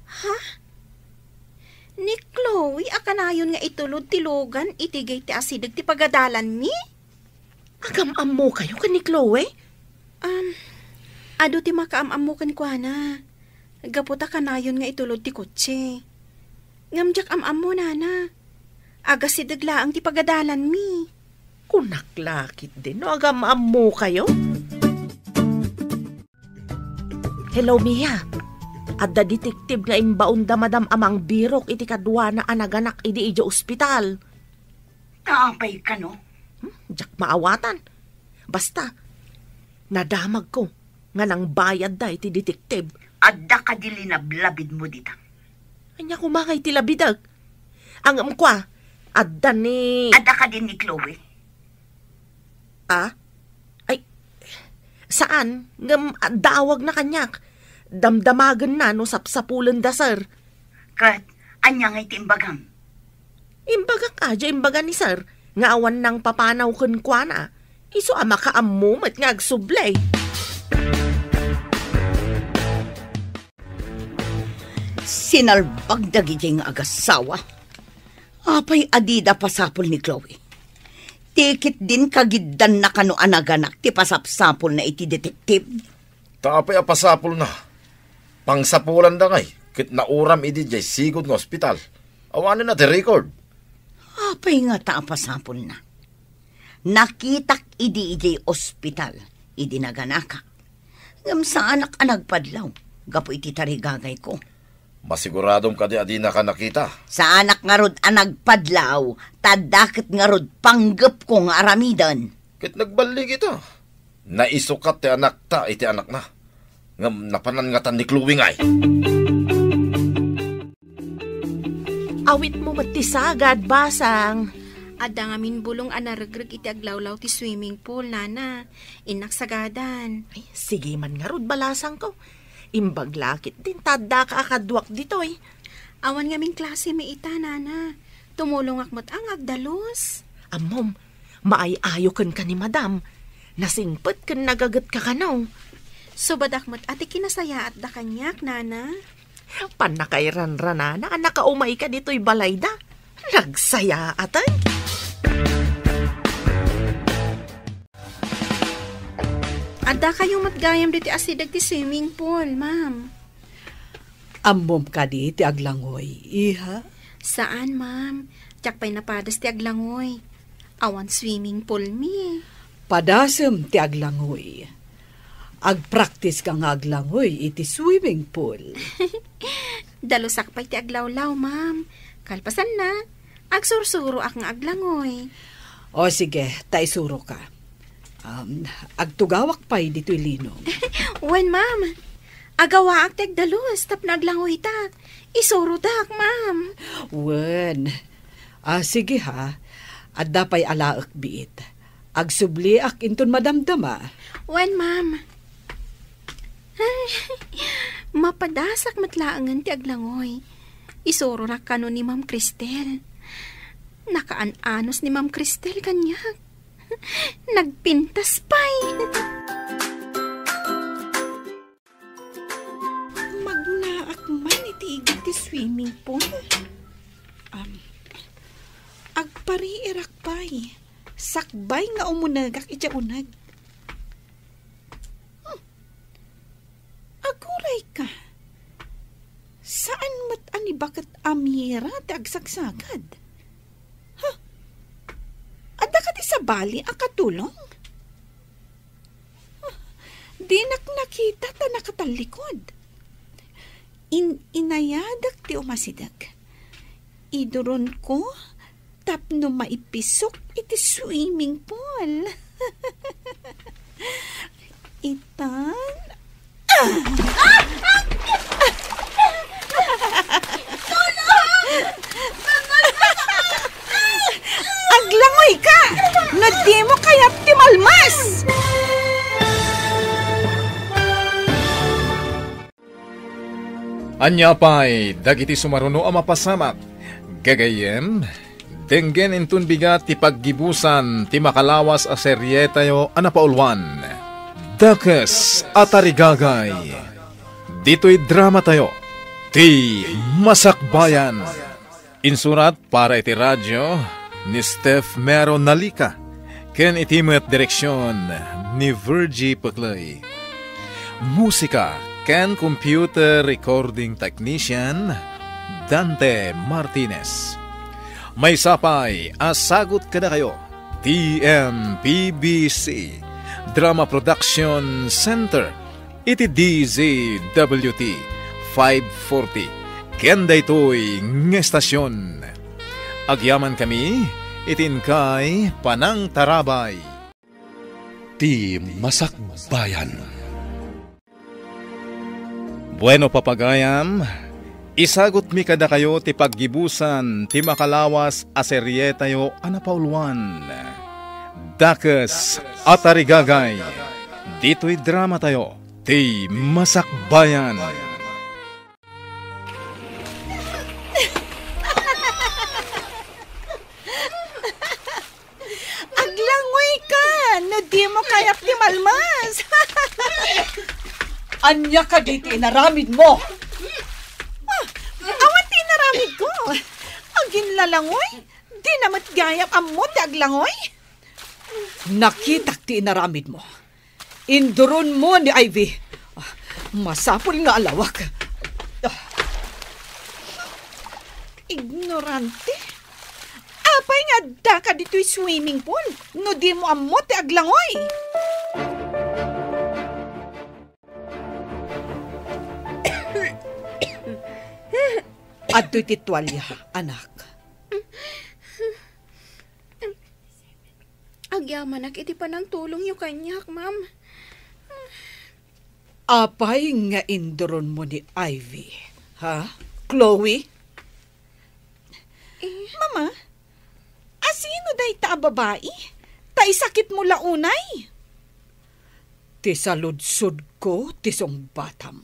Ha? Ni Chloe a kanayon nga itulod ti lugan iti gayta asideg ti pagadalanmi? Agam-ammokayo ken ni Chloe? Um, adu ti makaam-ammo kenkuana. Gapu ta kanayon nga itulod ti kotse. Ngem diak am-ammo, Nana. Agasideg laeng ti pagadalanmi. Kunak la ketdin no agam-ammokayo? Hello, Mia. Adda detektif nga imbaon da Madam a mangbirok iti kaduana a naganak idi idiay ospital. Apay kano? Hmm, diak maawatan. Basta, nadamagko nga nangbayadda iti detektif. Adda kadi linablabidmo dita? Ania koma nga iti labidek? Ngem kua, adda ni... Adda kadi ni Chloe? Ah? Ay, saan? Ngem adda awagna kaniak. Damdamagenna no sapsapulenda, sir. Ket ania nga iti imbagam? Imbagak a, diay imbaga ni sir, nga awan nangpapanaw kenkuana. Isu a makaammo met nga agsubli. Sinalbag dagidiay nga agasawa. Apay a dida pasapul ni Chloe? Ti ketdin kagiddanna kano a naganak ti pasapsapulna iti detektif? Ta apay a pasapulna? Pangsapulanda ngay, ket nauram idi diay sigud nga ospital. Awanen a ti record. Apay ngata a pasapulna? Nakitak idi idiay ospital, idi naganakak. Ngem saanak a nagpadlaw gapu iti tarigagayko. Masiguradom kadi a dinaka nakita? Saanak ngarud a nagpadlaw, ta adda ket ngarud panggepko nga aramiden. Ket nagballig ita. Naisukat ti anakta iti anakna. Ngem napanan ngatan ni Chloe ngay. Awitmo met ti sagad, basang. Adda ngamin bulong a naregreg iti aglawlaw ti swimming pool, Nana. Innak sagadan. Ay, sige man ngarud, balasangko. Imbag la ketdin ta addaka a kaduak ditoy. Awan ngamin klase mi ita, Nana. Tumulongak met a nga agdalus. Ammom, maay-ayo kenka ni Madam. Nasingpet ken nagagetka kano. Subadak met a ti kinasayaatda kaniak, Nana. Pannakairanranana a nakaumayka ditoy balayda. Nagsayaaten. Addakayo met gayam ditoy asideg ti swimming pool, ma'am. Ammom kadi ti aglangoy, iha? Saan, ma'am. Diak pay napadas ti aglangoy. Awan swimming pool mi. Padasem ti aglangoy. Agpraktiska nga aglangoy iti swimming pool. Dalusak pay ti aglawlaw, ma'am. Kalpasanna, agsursuroak nga aglangoy. O sige, ta isuroka. Um, agtugawak pay ditoy linom. Wen, ma'am. Agawaak ti agdalus tapno aglangoytak. Isurotak, ma'am. Wen. Ah, sige ha. Adda pay alaek biit. Agsubliak inton madamdama. Wen, ma'am. Ay, mapadasak met laengen ti aglangoy. Isuronak kano ni Ma'am Cristel. Nakaan-anos ni Ma'am Cristel kaniak. Nagpintas pay. Magnaak man iti igid ti swimming pool. Am, agpariirak pay. Sakbay nga umunegak iti uneg. ira ti agsagsagad. Ha? Adda kadi sabali a katulong? Dinak nakita ta nakatallikod. In-inayadak ti umasideg. Iduronko tapno maipisok iti swimming pool. Itan, aglangoy ka! No dimo kayat ti malmas! Ania pay dagiti sumaruno a mapasamak? Gagayyem, denggen inton bigat ti paggibusan ti makalawas a serietayo a napauluan, Dakes a Tarigagay. Ditoy dramatayo, Ti Masakbayan. Insurat para iti radio ni Steph Mero Nalica, ken iti met direksion ni Virgie Peclay. Musika ken computer recording technician, Dante Martinez. Maysa pay a sagut kadakayo, T M P B C Drama Production Center, iti D Z W T five forty, ken daytoy nga estasion. Agyamankami iti inkay panangtarabay. Ti Masakbayan. Bueno, papagayam, isagutmi kadakayo ti paggibusan ti makalawas a serietayo a napauluan, Dakes a Tarigagay. Ditoy dramatayo, Ti Masakbayan. Aglangoy ka no dimo kayat ti malmas. Ania kadi ti inaramidmo? Ah, awan ti inaramidko. Aginlalangoy, dina met gayam ammo ti aglangoy. Nakitak ti inaramidmo. Induronmo ni Ivy. Ah, masapul nga alawak. Ah. Ignorante. Apay nga addaka ditoy swimming pool no dimo ammo ti aglangoy? Adtoy ti tualya, anak. Agyamanak iti panangtulongyo kaniak, ma'am. Apay nga induronmo ni Ivy, ha, Chloe? Eh? Mama, asino dayta a babai? Ta isakitmo la unay. Ti saludsodko ti sungbatam.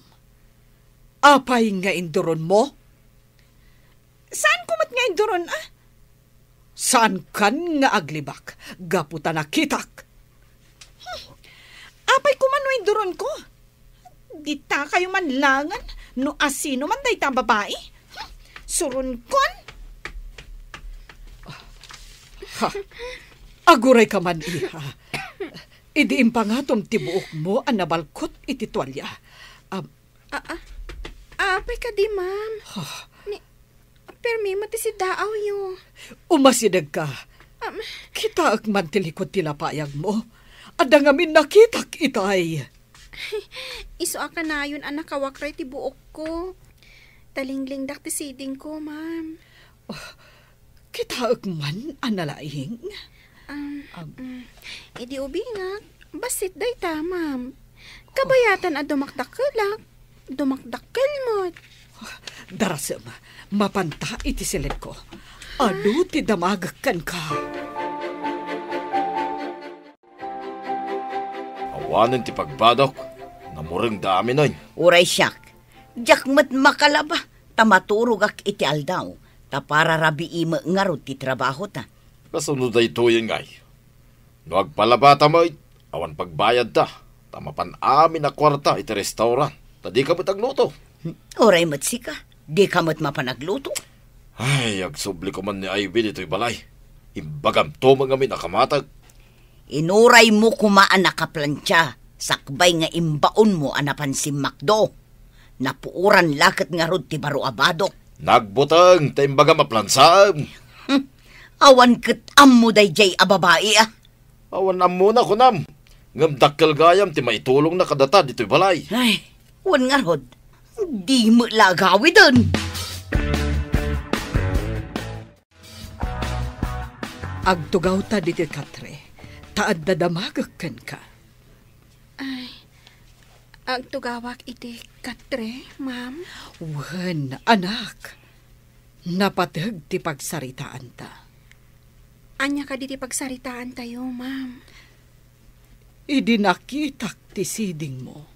Apay nga induronmo? Saanko met nga induron, a? Saankan nga aglibak gapu ta nakitak. Hmm. Apay koma no induronko? Ditakayo man langen no asino man dayta a babai. Hmm. Suronkon. Ha. Agurayka man, iha. Idi impangatom ti buokmo a nabalkot iti tualya. Am, A, a, apay kadi, ma'am? Ha? Ni, permi met ti siddaawyo. Umasidegka. Am, Kitaek man ti likud ti lapayagmo. Adda ngamin nakitak itay. Isu a kanayon a nakawakray ti buokko. Talinglingdak ti sidingko, ma'am. Oh, kitaek man a nalaing. Um, Um, mm, idi ubingak, bassit dayta, ma'am. Kabayatan a dumakdakkelak, dumakdakkel met. Darasem, mapanta iti siledko. Adu ti damagek kenka. Awanen ti pagbadok, namurengda aminen. Uray siak, diak met makalaba, ta maturogak iti aldaw, ta para rabii met ngarud ti trabahota. Kasano daytoyen ngay? No agpalabata met, awan pagbayadta, ta mapan amin a kuarta iti restaurant, ta dika met agluto. Uray met sika, dika met mapan agluto. Ay, agsubli koman ni Ivy ditoy balay. Imbagamto met ngamin a kamatag. Inuraymo koma a nakaplantia, sakbay nga imbaonmo a napan simmakdo. Napuoran la ket ngarud ti baro a badok. Nagbuteng ta imbagam a plansaem. Hmm. Awan ket ammo daydiay a babai, a. Awan ammona, kunam. Ngem dakkel gayam ti maitulongna kadata ditoy balay. Ay, wen ngarud, di met la agawiden. Agtugawta ditoy katre, ta adda damagek kenka. Ay, agtugawak iti katre, ma'am? Wen, anak. Napateg ti pagsaritaanta. Ania kadi ti pagsaritaantayo, ma'am? Idi nakitak ti sidingmo,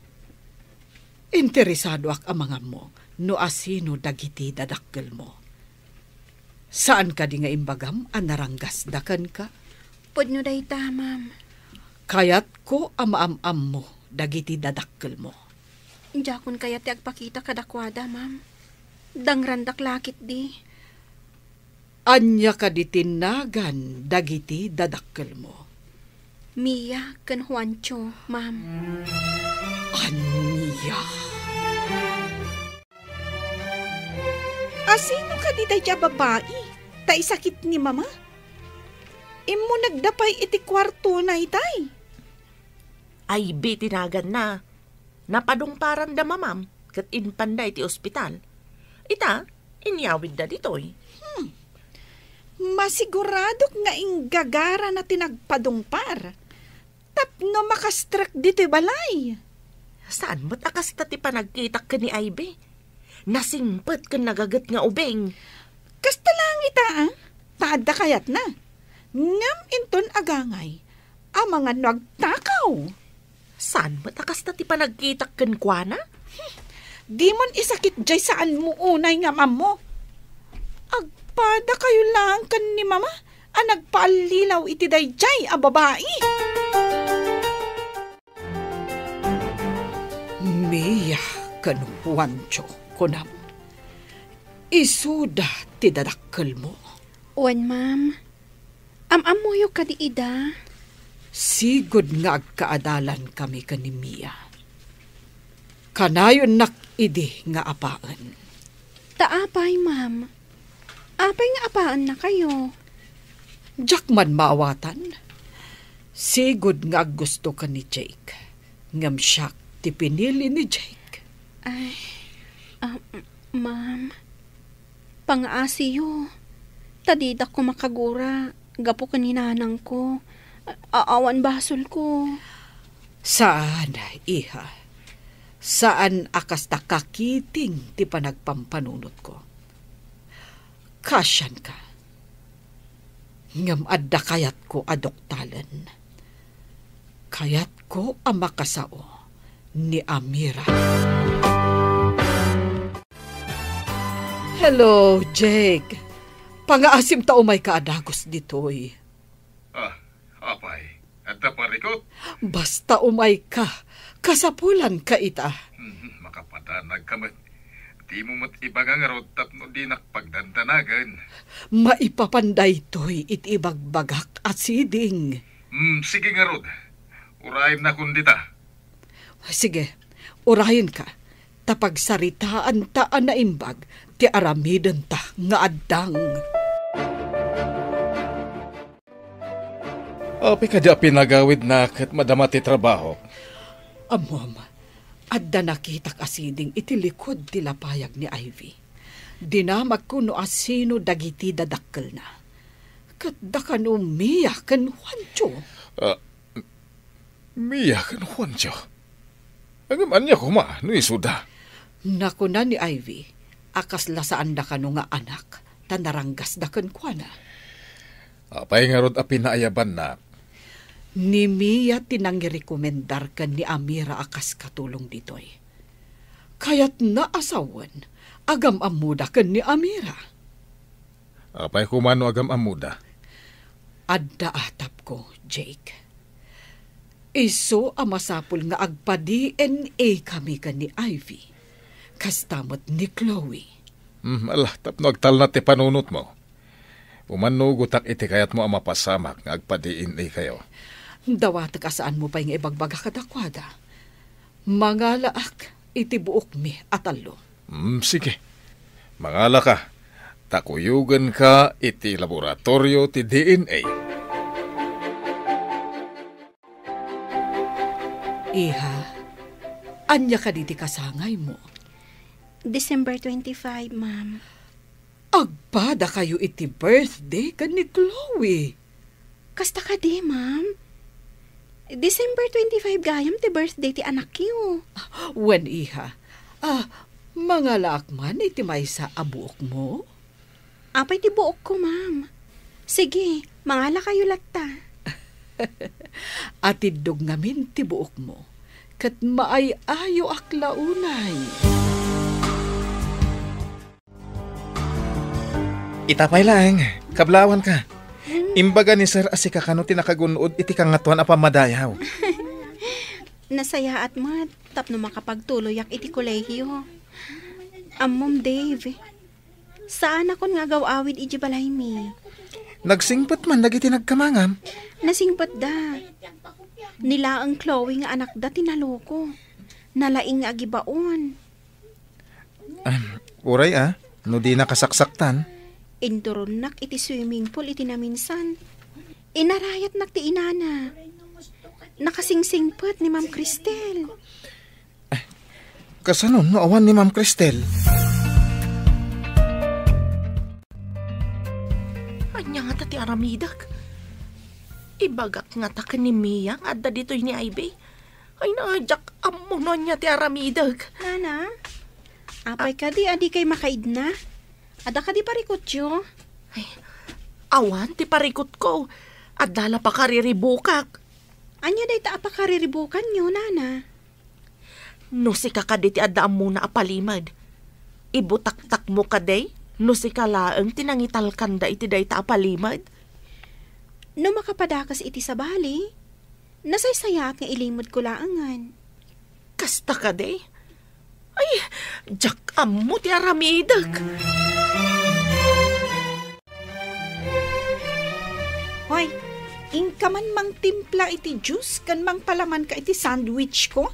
interesadoak a mangammong no asino dagiti dadakkelmo. Saan kadi nga imbagam a naranggasda kenka? Pudno dayta, ma'am. Kayatko a maam-ammo dagiti dadakkelmo. Diakon kayat ti agpakita kadakuada, ma'am. Dangrandak la ketdi. Ania kadi ti nagan dagiti dadakkelmo? Mia ken Juancho, ma'am. Ania? Asino kadi daydiay a babai ta isakit ni Mama? Immunegda pay iti kuartona itay. Ivy ti naganna. Napadungparanda, Mamam, ket impanda iti ospital. Ita, inyawidda ditoy. Hmm. Masiguradok nga inggagarana ti nagpadungpar tapno makastrek ditoy balay. Saan met a kasta ti panagkitak ken ni Ivy? Nasingpet ken nagaget nga ubing. Kasta laeng ita, a, ta adda kayatna. Ngem inton agangay, amangan no agtakaw. Saan met a kasta ti panagkitak kenkuana? Dimon isakit jay saanmo unay nga ammo. Agpadakayo laeng ken ni Mama a nagpaallilaw iti daydiay a babai. Mia ken Juancho, kunam. Isuda ti dadakkelmo. Wen, ma'am. Am-ammoyo kadi ida? Sigud nga agkaadalankami ken ni Mia. Kanayonnak idi nga apaen. Ta apay, ma'am? Apay nga apaennakayo? Diak man maawatan. Sigud nga aggusto ken ni Jake. Ngem siak ti pinili ni Jake. Ay, ah, m-, ma'am. Pangaasiyo, ta didak koma kagura gapu ken ni nanangko. A-, awan basolko. Saan, iha. Saan a kasta kakiting ti panagpampanunotko. Kasianka. Ngem adda kayatko a duktalen. Kayatko a makasao ni Amira. Hello, Jake. Pangaasim ta umayka a dagus ditoy. Ah, apay, adda parikut? Basta umayka, kasapulanka ita. Hmm, makapadanagka met. Dimo met ibaga ngarud tapno dinak pagdandanagen. Maipapan daytoy iti ibagbagak a siding. Hmm, sige ngarud. Urayennakon dita. Sige, urayenka, ta pagsaritaanta a naimbag ti aramidenta nga addang. Apay kadi a pinagawidna ket madama ti trabahok? Ammom, adda nakitak a siding iti likud ti lapayag ni Ivy. Dinamagko no asino dagiti dadakkelna. Ket da kano Mia ken Juancho. Ah, Mia ken Juancho? Ngem ania koma no isuda? Nakuna ni Ivy a kasla saanda kano nga anak ta naranggasda kenkuana. Apay ngarud a pinaayabanna? Ni Mia ti nangirekomendar ken ni Amira a kas katulong ditoy. Kayatna a sawen, agam-ammoda ken ni Amira. Apay koma no agam-ammoda? Adda atapko, Jake. Isu a masapul nga agpa-D N A kami ken ni Ivy. Kasta met ni Chloe. Hmm, ala, tapno agtalna ti panunotmo. Umannugotak iti kayatmo a mapasamak nga agpa-D N A kayo. Dawatek a saanmo pay nga ibagbaga kadakuada. Mangalaak iti buokmi a tallo. Hmm, sige. Mangalaka, ta kuyogenka iti laboratorio ti D N A. Iha, ania kadi ti kasangaymo? December twenty-five, ma'am. Agpadakayo iti birthday ken ni Chloe. Kasta kadi, ma'am? December twenty-five gayam ti birthday ti anakyo. Wen, iha. Ah, mangalaak man iti maysa a buokmo? Apay ti buokko, ma'am? Sige, mangalakayo latta. Atiddog ngamin ti buokmo, ket maay-ayoak la unay. Ita pay laeng, kablawanka. Hmm. Imbaga ni Sir a sika kano ti nakagun-od iti Kangatoan a Pammadayaw. Nasayaat met tapno makapagtuloyak iti kolehiyo. Ammom, Dave, saanakon nga agaw-awid idiay balaymi. Nagsingpet man dagiti nagkamangam? Nasingpetda. Ni laeng Chloe nga anakda ti naloko. Nalaing nga agibaon. Ah, uray a, no di nakasaksaktan. Induronnak iti swimming pool iti naminsan. Inarayatnak ti inana. Nakasingsingpet ni Ma'am Cristel. Kasano no awan ni Ma'am Cristel? Ania ngata ti aramidek? Ibagak ngata ken ni Mia nga adda ditoy ni Ivy. Ay, na, diak ammo no ania ti aramidek. Nana, apay kadi a dikay makaidna? Adda kadi parikutyo? Ay, awan ti parikutko. Adda la pakariribukak. Ania dayta a pakariribukanyo, Nana? No sika kadi ti adda ammona a palimed, ibutaktakmo kadi no sika laeng ti nangitalkanda iti dayta a palimed? No makapadakes iti sabali, nasaysayaat nga ilimedko laengen. Kasta kadi? Ay, diak ammo ti aramidek. Hoy, inka man mangtimpla iti juice ken mangpalamanka iti sandwich ko?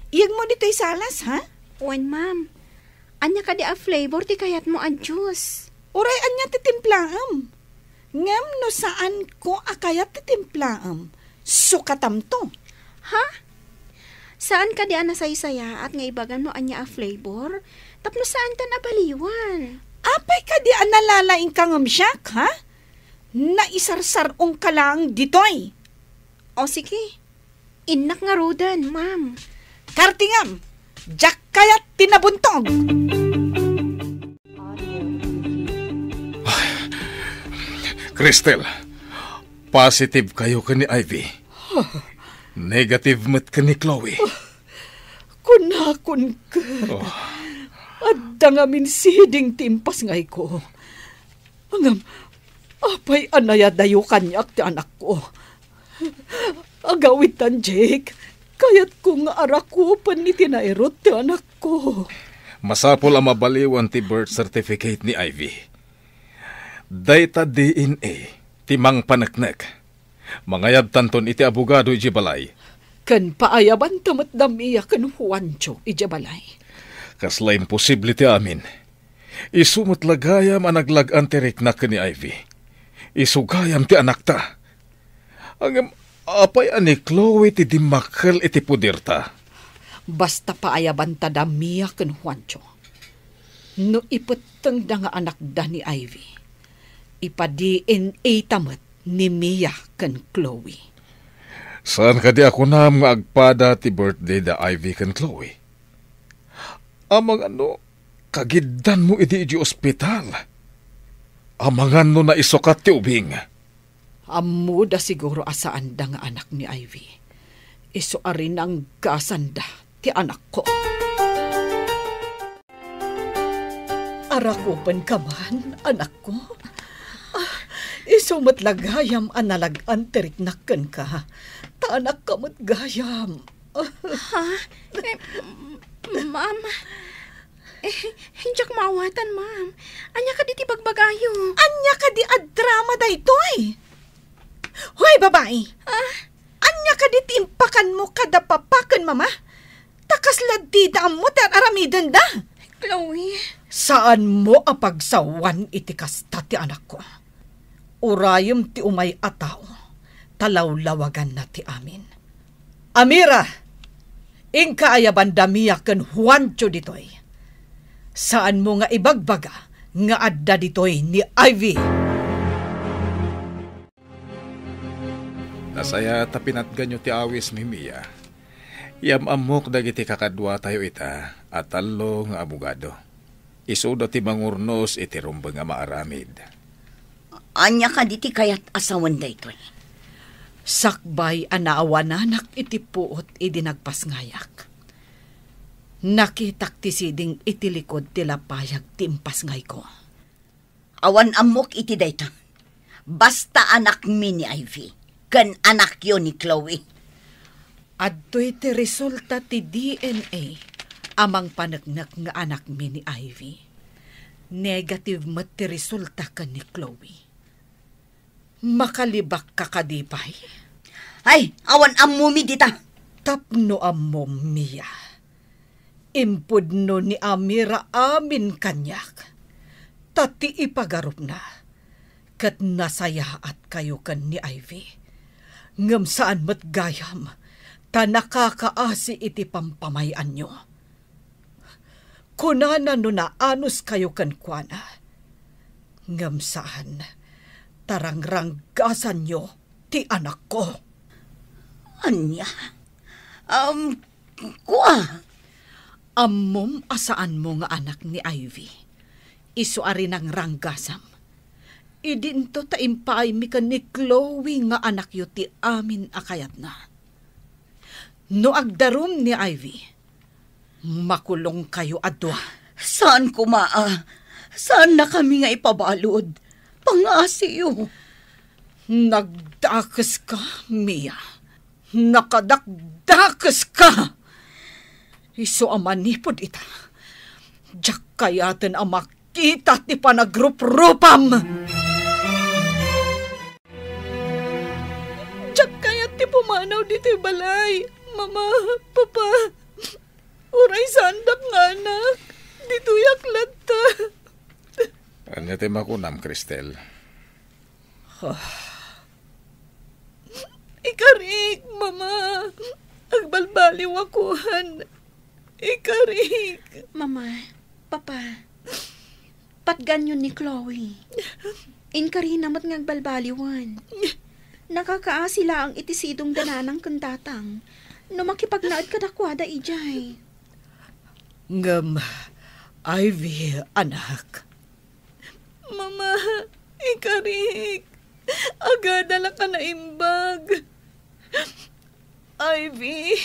Iyegmo ditoy salas, ha? Wen, ma'am. Ania kadi a flavor ti kayatmo a juice? Uray ania ti timplaem. Ngem no saanko a kayat ti timplaem, sukatamto. Ha? Saan kadi a nasaysayaat nga ibagam no ania a flavor? Tapno saantan a baliwan. Apay kadi a nalalaingka ngem siak, ha? Naisarsar-ongka laeng ditoy. O sige, innak ngaruden, ma'am. Kartingam, diak kayat ti nabuntog. Ay, Cristel, positive kayo ken ni Ivy. Negative met ken ni Chloe. Kunakon ket, Oh. adda ngamin siding ti impasngayko. Ngem, apay a nayadayo kaniak ti anakko? Agawidtan, Jake. Kayatko nga arakupen iti nairut ti anakko. Masapul a mabaliwan ti birth certificate ni Ivy. Dayta D N A ti mangpaneknek. Mangayabtanton iti abogado idiay balay. Ken paayabanta met da Mia ken Juancho idiay balay. Kasla imposible ti amin. Isu met la gayam a naglag-an ti rikna ken ni Ivy. Isu gayam ti anakta. Ngem apay a ni Chloe ti dimmakkel iti poderta? Basta paayabanta da Mia ken Juancho. No ipettengda nga anakda ni Ivy, ipa-D N A ta met ni Mia ken Chloe. Saan kadi a kunam nga agpada ti birthday da Ivy ken Chloe? Amangan no kagiddanmo idi idiay ospital? Amangan no naisukat ti ubing? Ammoda siguro a saanda nga anak ni Ivy. Isu a rinanggasanda ti anakko. Arakupenka man, anakko? Ah, isu met la gayam a nalag-an ti riknak kenka. Ta anakka met gayam. Ha? Eh, m-, ma'am, eh, diak maawatan, ma'am. Ania kadi ti bagbagayo? Ania kadi a drama daytoy? Hoy, babai! Ah? Ania kadi ti impakanmo kada papa ken mama? Ta kasla dida ammo ti ar-aramidenda. Chloe. Saanmo a pagsawan iti kasta ti anakko. Urayem ti umay a tao, ta lawlawaganna ti amin. Amira, inka ayaban da Mia ken Juancho ditoy. Saanmo nga ibagbaga nga adda ditoy ni Ivy. Nasayaat a pinatganyo ti awis, Mimia. Yam-ammok dagiti kakaduatayo ita a tallo nga abogado. Isuda ti mangurnos iti rumbeng a maaramid. Ania kadi ti kayat a sawen daytoy? Sakbay a naawananak iti puot idi nagpasngayak, nakitak ti siding iti likod ti lapayag ti impasngayko. Awan ammok iti dayta. Basta anakmi ni Ivy, ken anakyo ni Chloe. Adtoy ti resulta ti D N A a mangpaneknek nga anakmi ni Ivy. Negative met ti resulta ken ni Chloe. Makalibakka kadi pay? Ay, awan ammomi dita. Tapno ammom, Mia. Impudno ni Amira amin kaniak, ta ti ipagarupna, ket nasayaatkayo ken ni Ivy. Ngem saan met gayam, ta nakakaasi iti pampamay-anyo. Kunana no naanuskayo kenkuana. Ngem saan, ta rangranggasanyo ti anakko. Ania? Um, kua? Ammom a saanmo nga anak ni Ivy. Isu a rinangranggasam. Idinto ta impaaymi ken ni Chloe nga anakyo ti amin a kayatna. No agdarum ni Ivy, makulongkayo a dua. Saan koma a. Saannakami nga ipabalud. Pangasiyo. Nagdakeska, Mia. Nakadakdakeska. Isu a manipud ita, diak kayaten a makita ti panagruprupam. Diak kayat ti pumanaw ditoy balay. Mama, Papa, uray saandak nga anak, ditoyak latta. Ania ti makunam, Cristel? Ah. Ikarik, Mama. Agbalbaliwakon. Ikarik. Mama, Papa, patganyo ni Chloe. Inkarina met nga agbalbaliwen. Nakakaasi laeng iti sidong da nanang ken tatang no makipagnaed kadakuada idiay. Ngem, Ivy, anak. Mama, ikarik. Agada la ka naimbag. Ivy,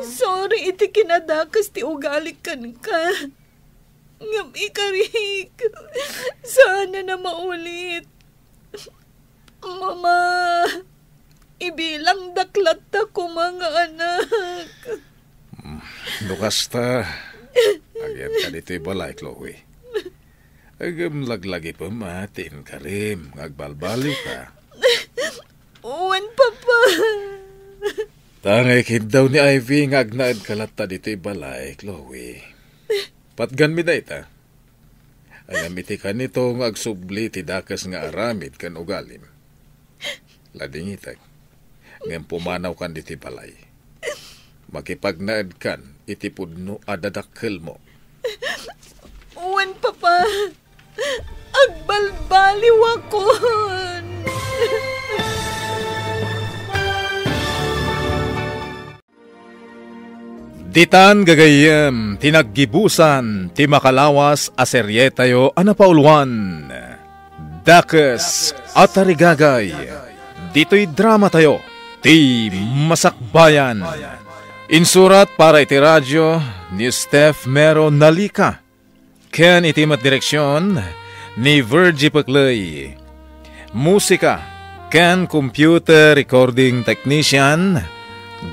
sorry iti kinadakes ti ugalik kenka. Ngem ikarik, saan a maulit. Mama, ibilangdak latta koma nga anak. Mm, no kasta, agyat ka ditoy balay, Chloe. Ngem laglagipem a ti inkarim nga agbalbaliw ka. Wen, Papa. Ta nga ikiddaw ni Ivy nga agnaed ka latta ditoy balay, Chloe. Patganmi dayta. Ngem iti kanito nga agsubli ti dakes nga aramid ken ugalim. Ladingitek, ngem pumanawkan ditoy balay. Makipagnaedkan iti pudno a dadakkelmo. Wen, Papa, agbalbaliwakon. Ditan gagayyem ti naggibusan ti makalawas a serietayo a napauluan, Dakes a Tarigagay. Ditoy dramatayo, ti Masakbayan. Insurat para iti radio ni Steph Mero Nalica. Ken iti met direksion ni Virgie Pecley. Musika ken computer recording technician,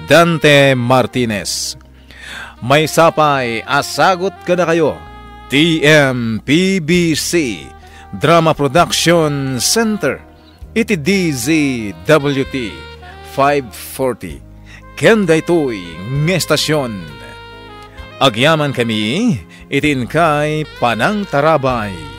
Dante Martinez. Maysa pay a sagut kadakayo, T M P B C Drama Production Center. Iti D Z W T five forty. Ken daytoy nga estasion, agyamankami Iti inkay panangtarabay.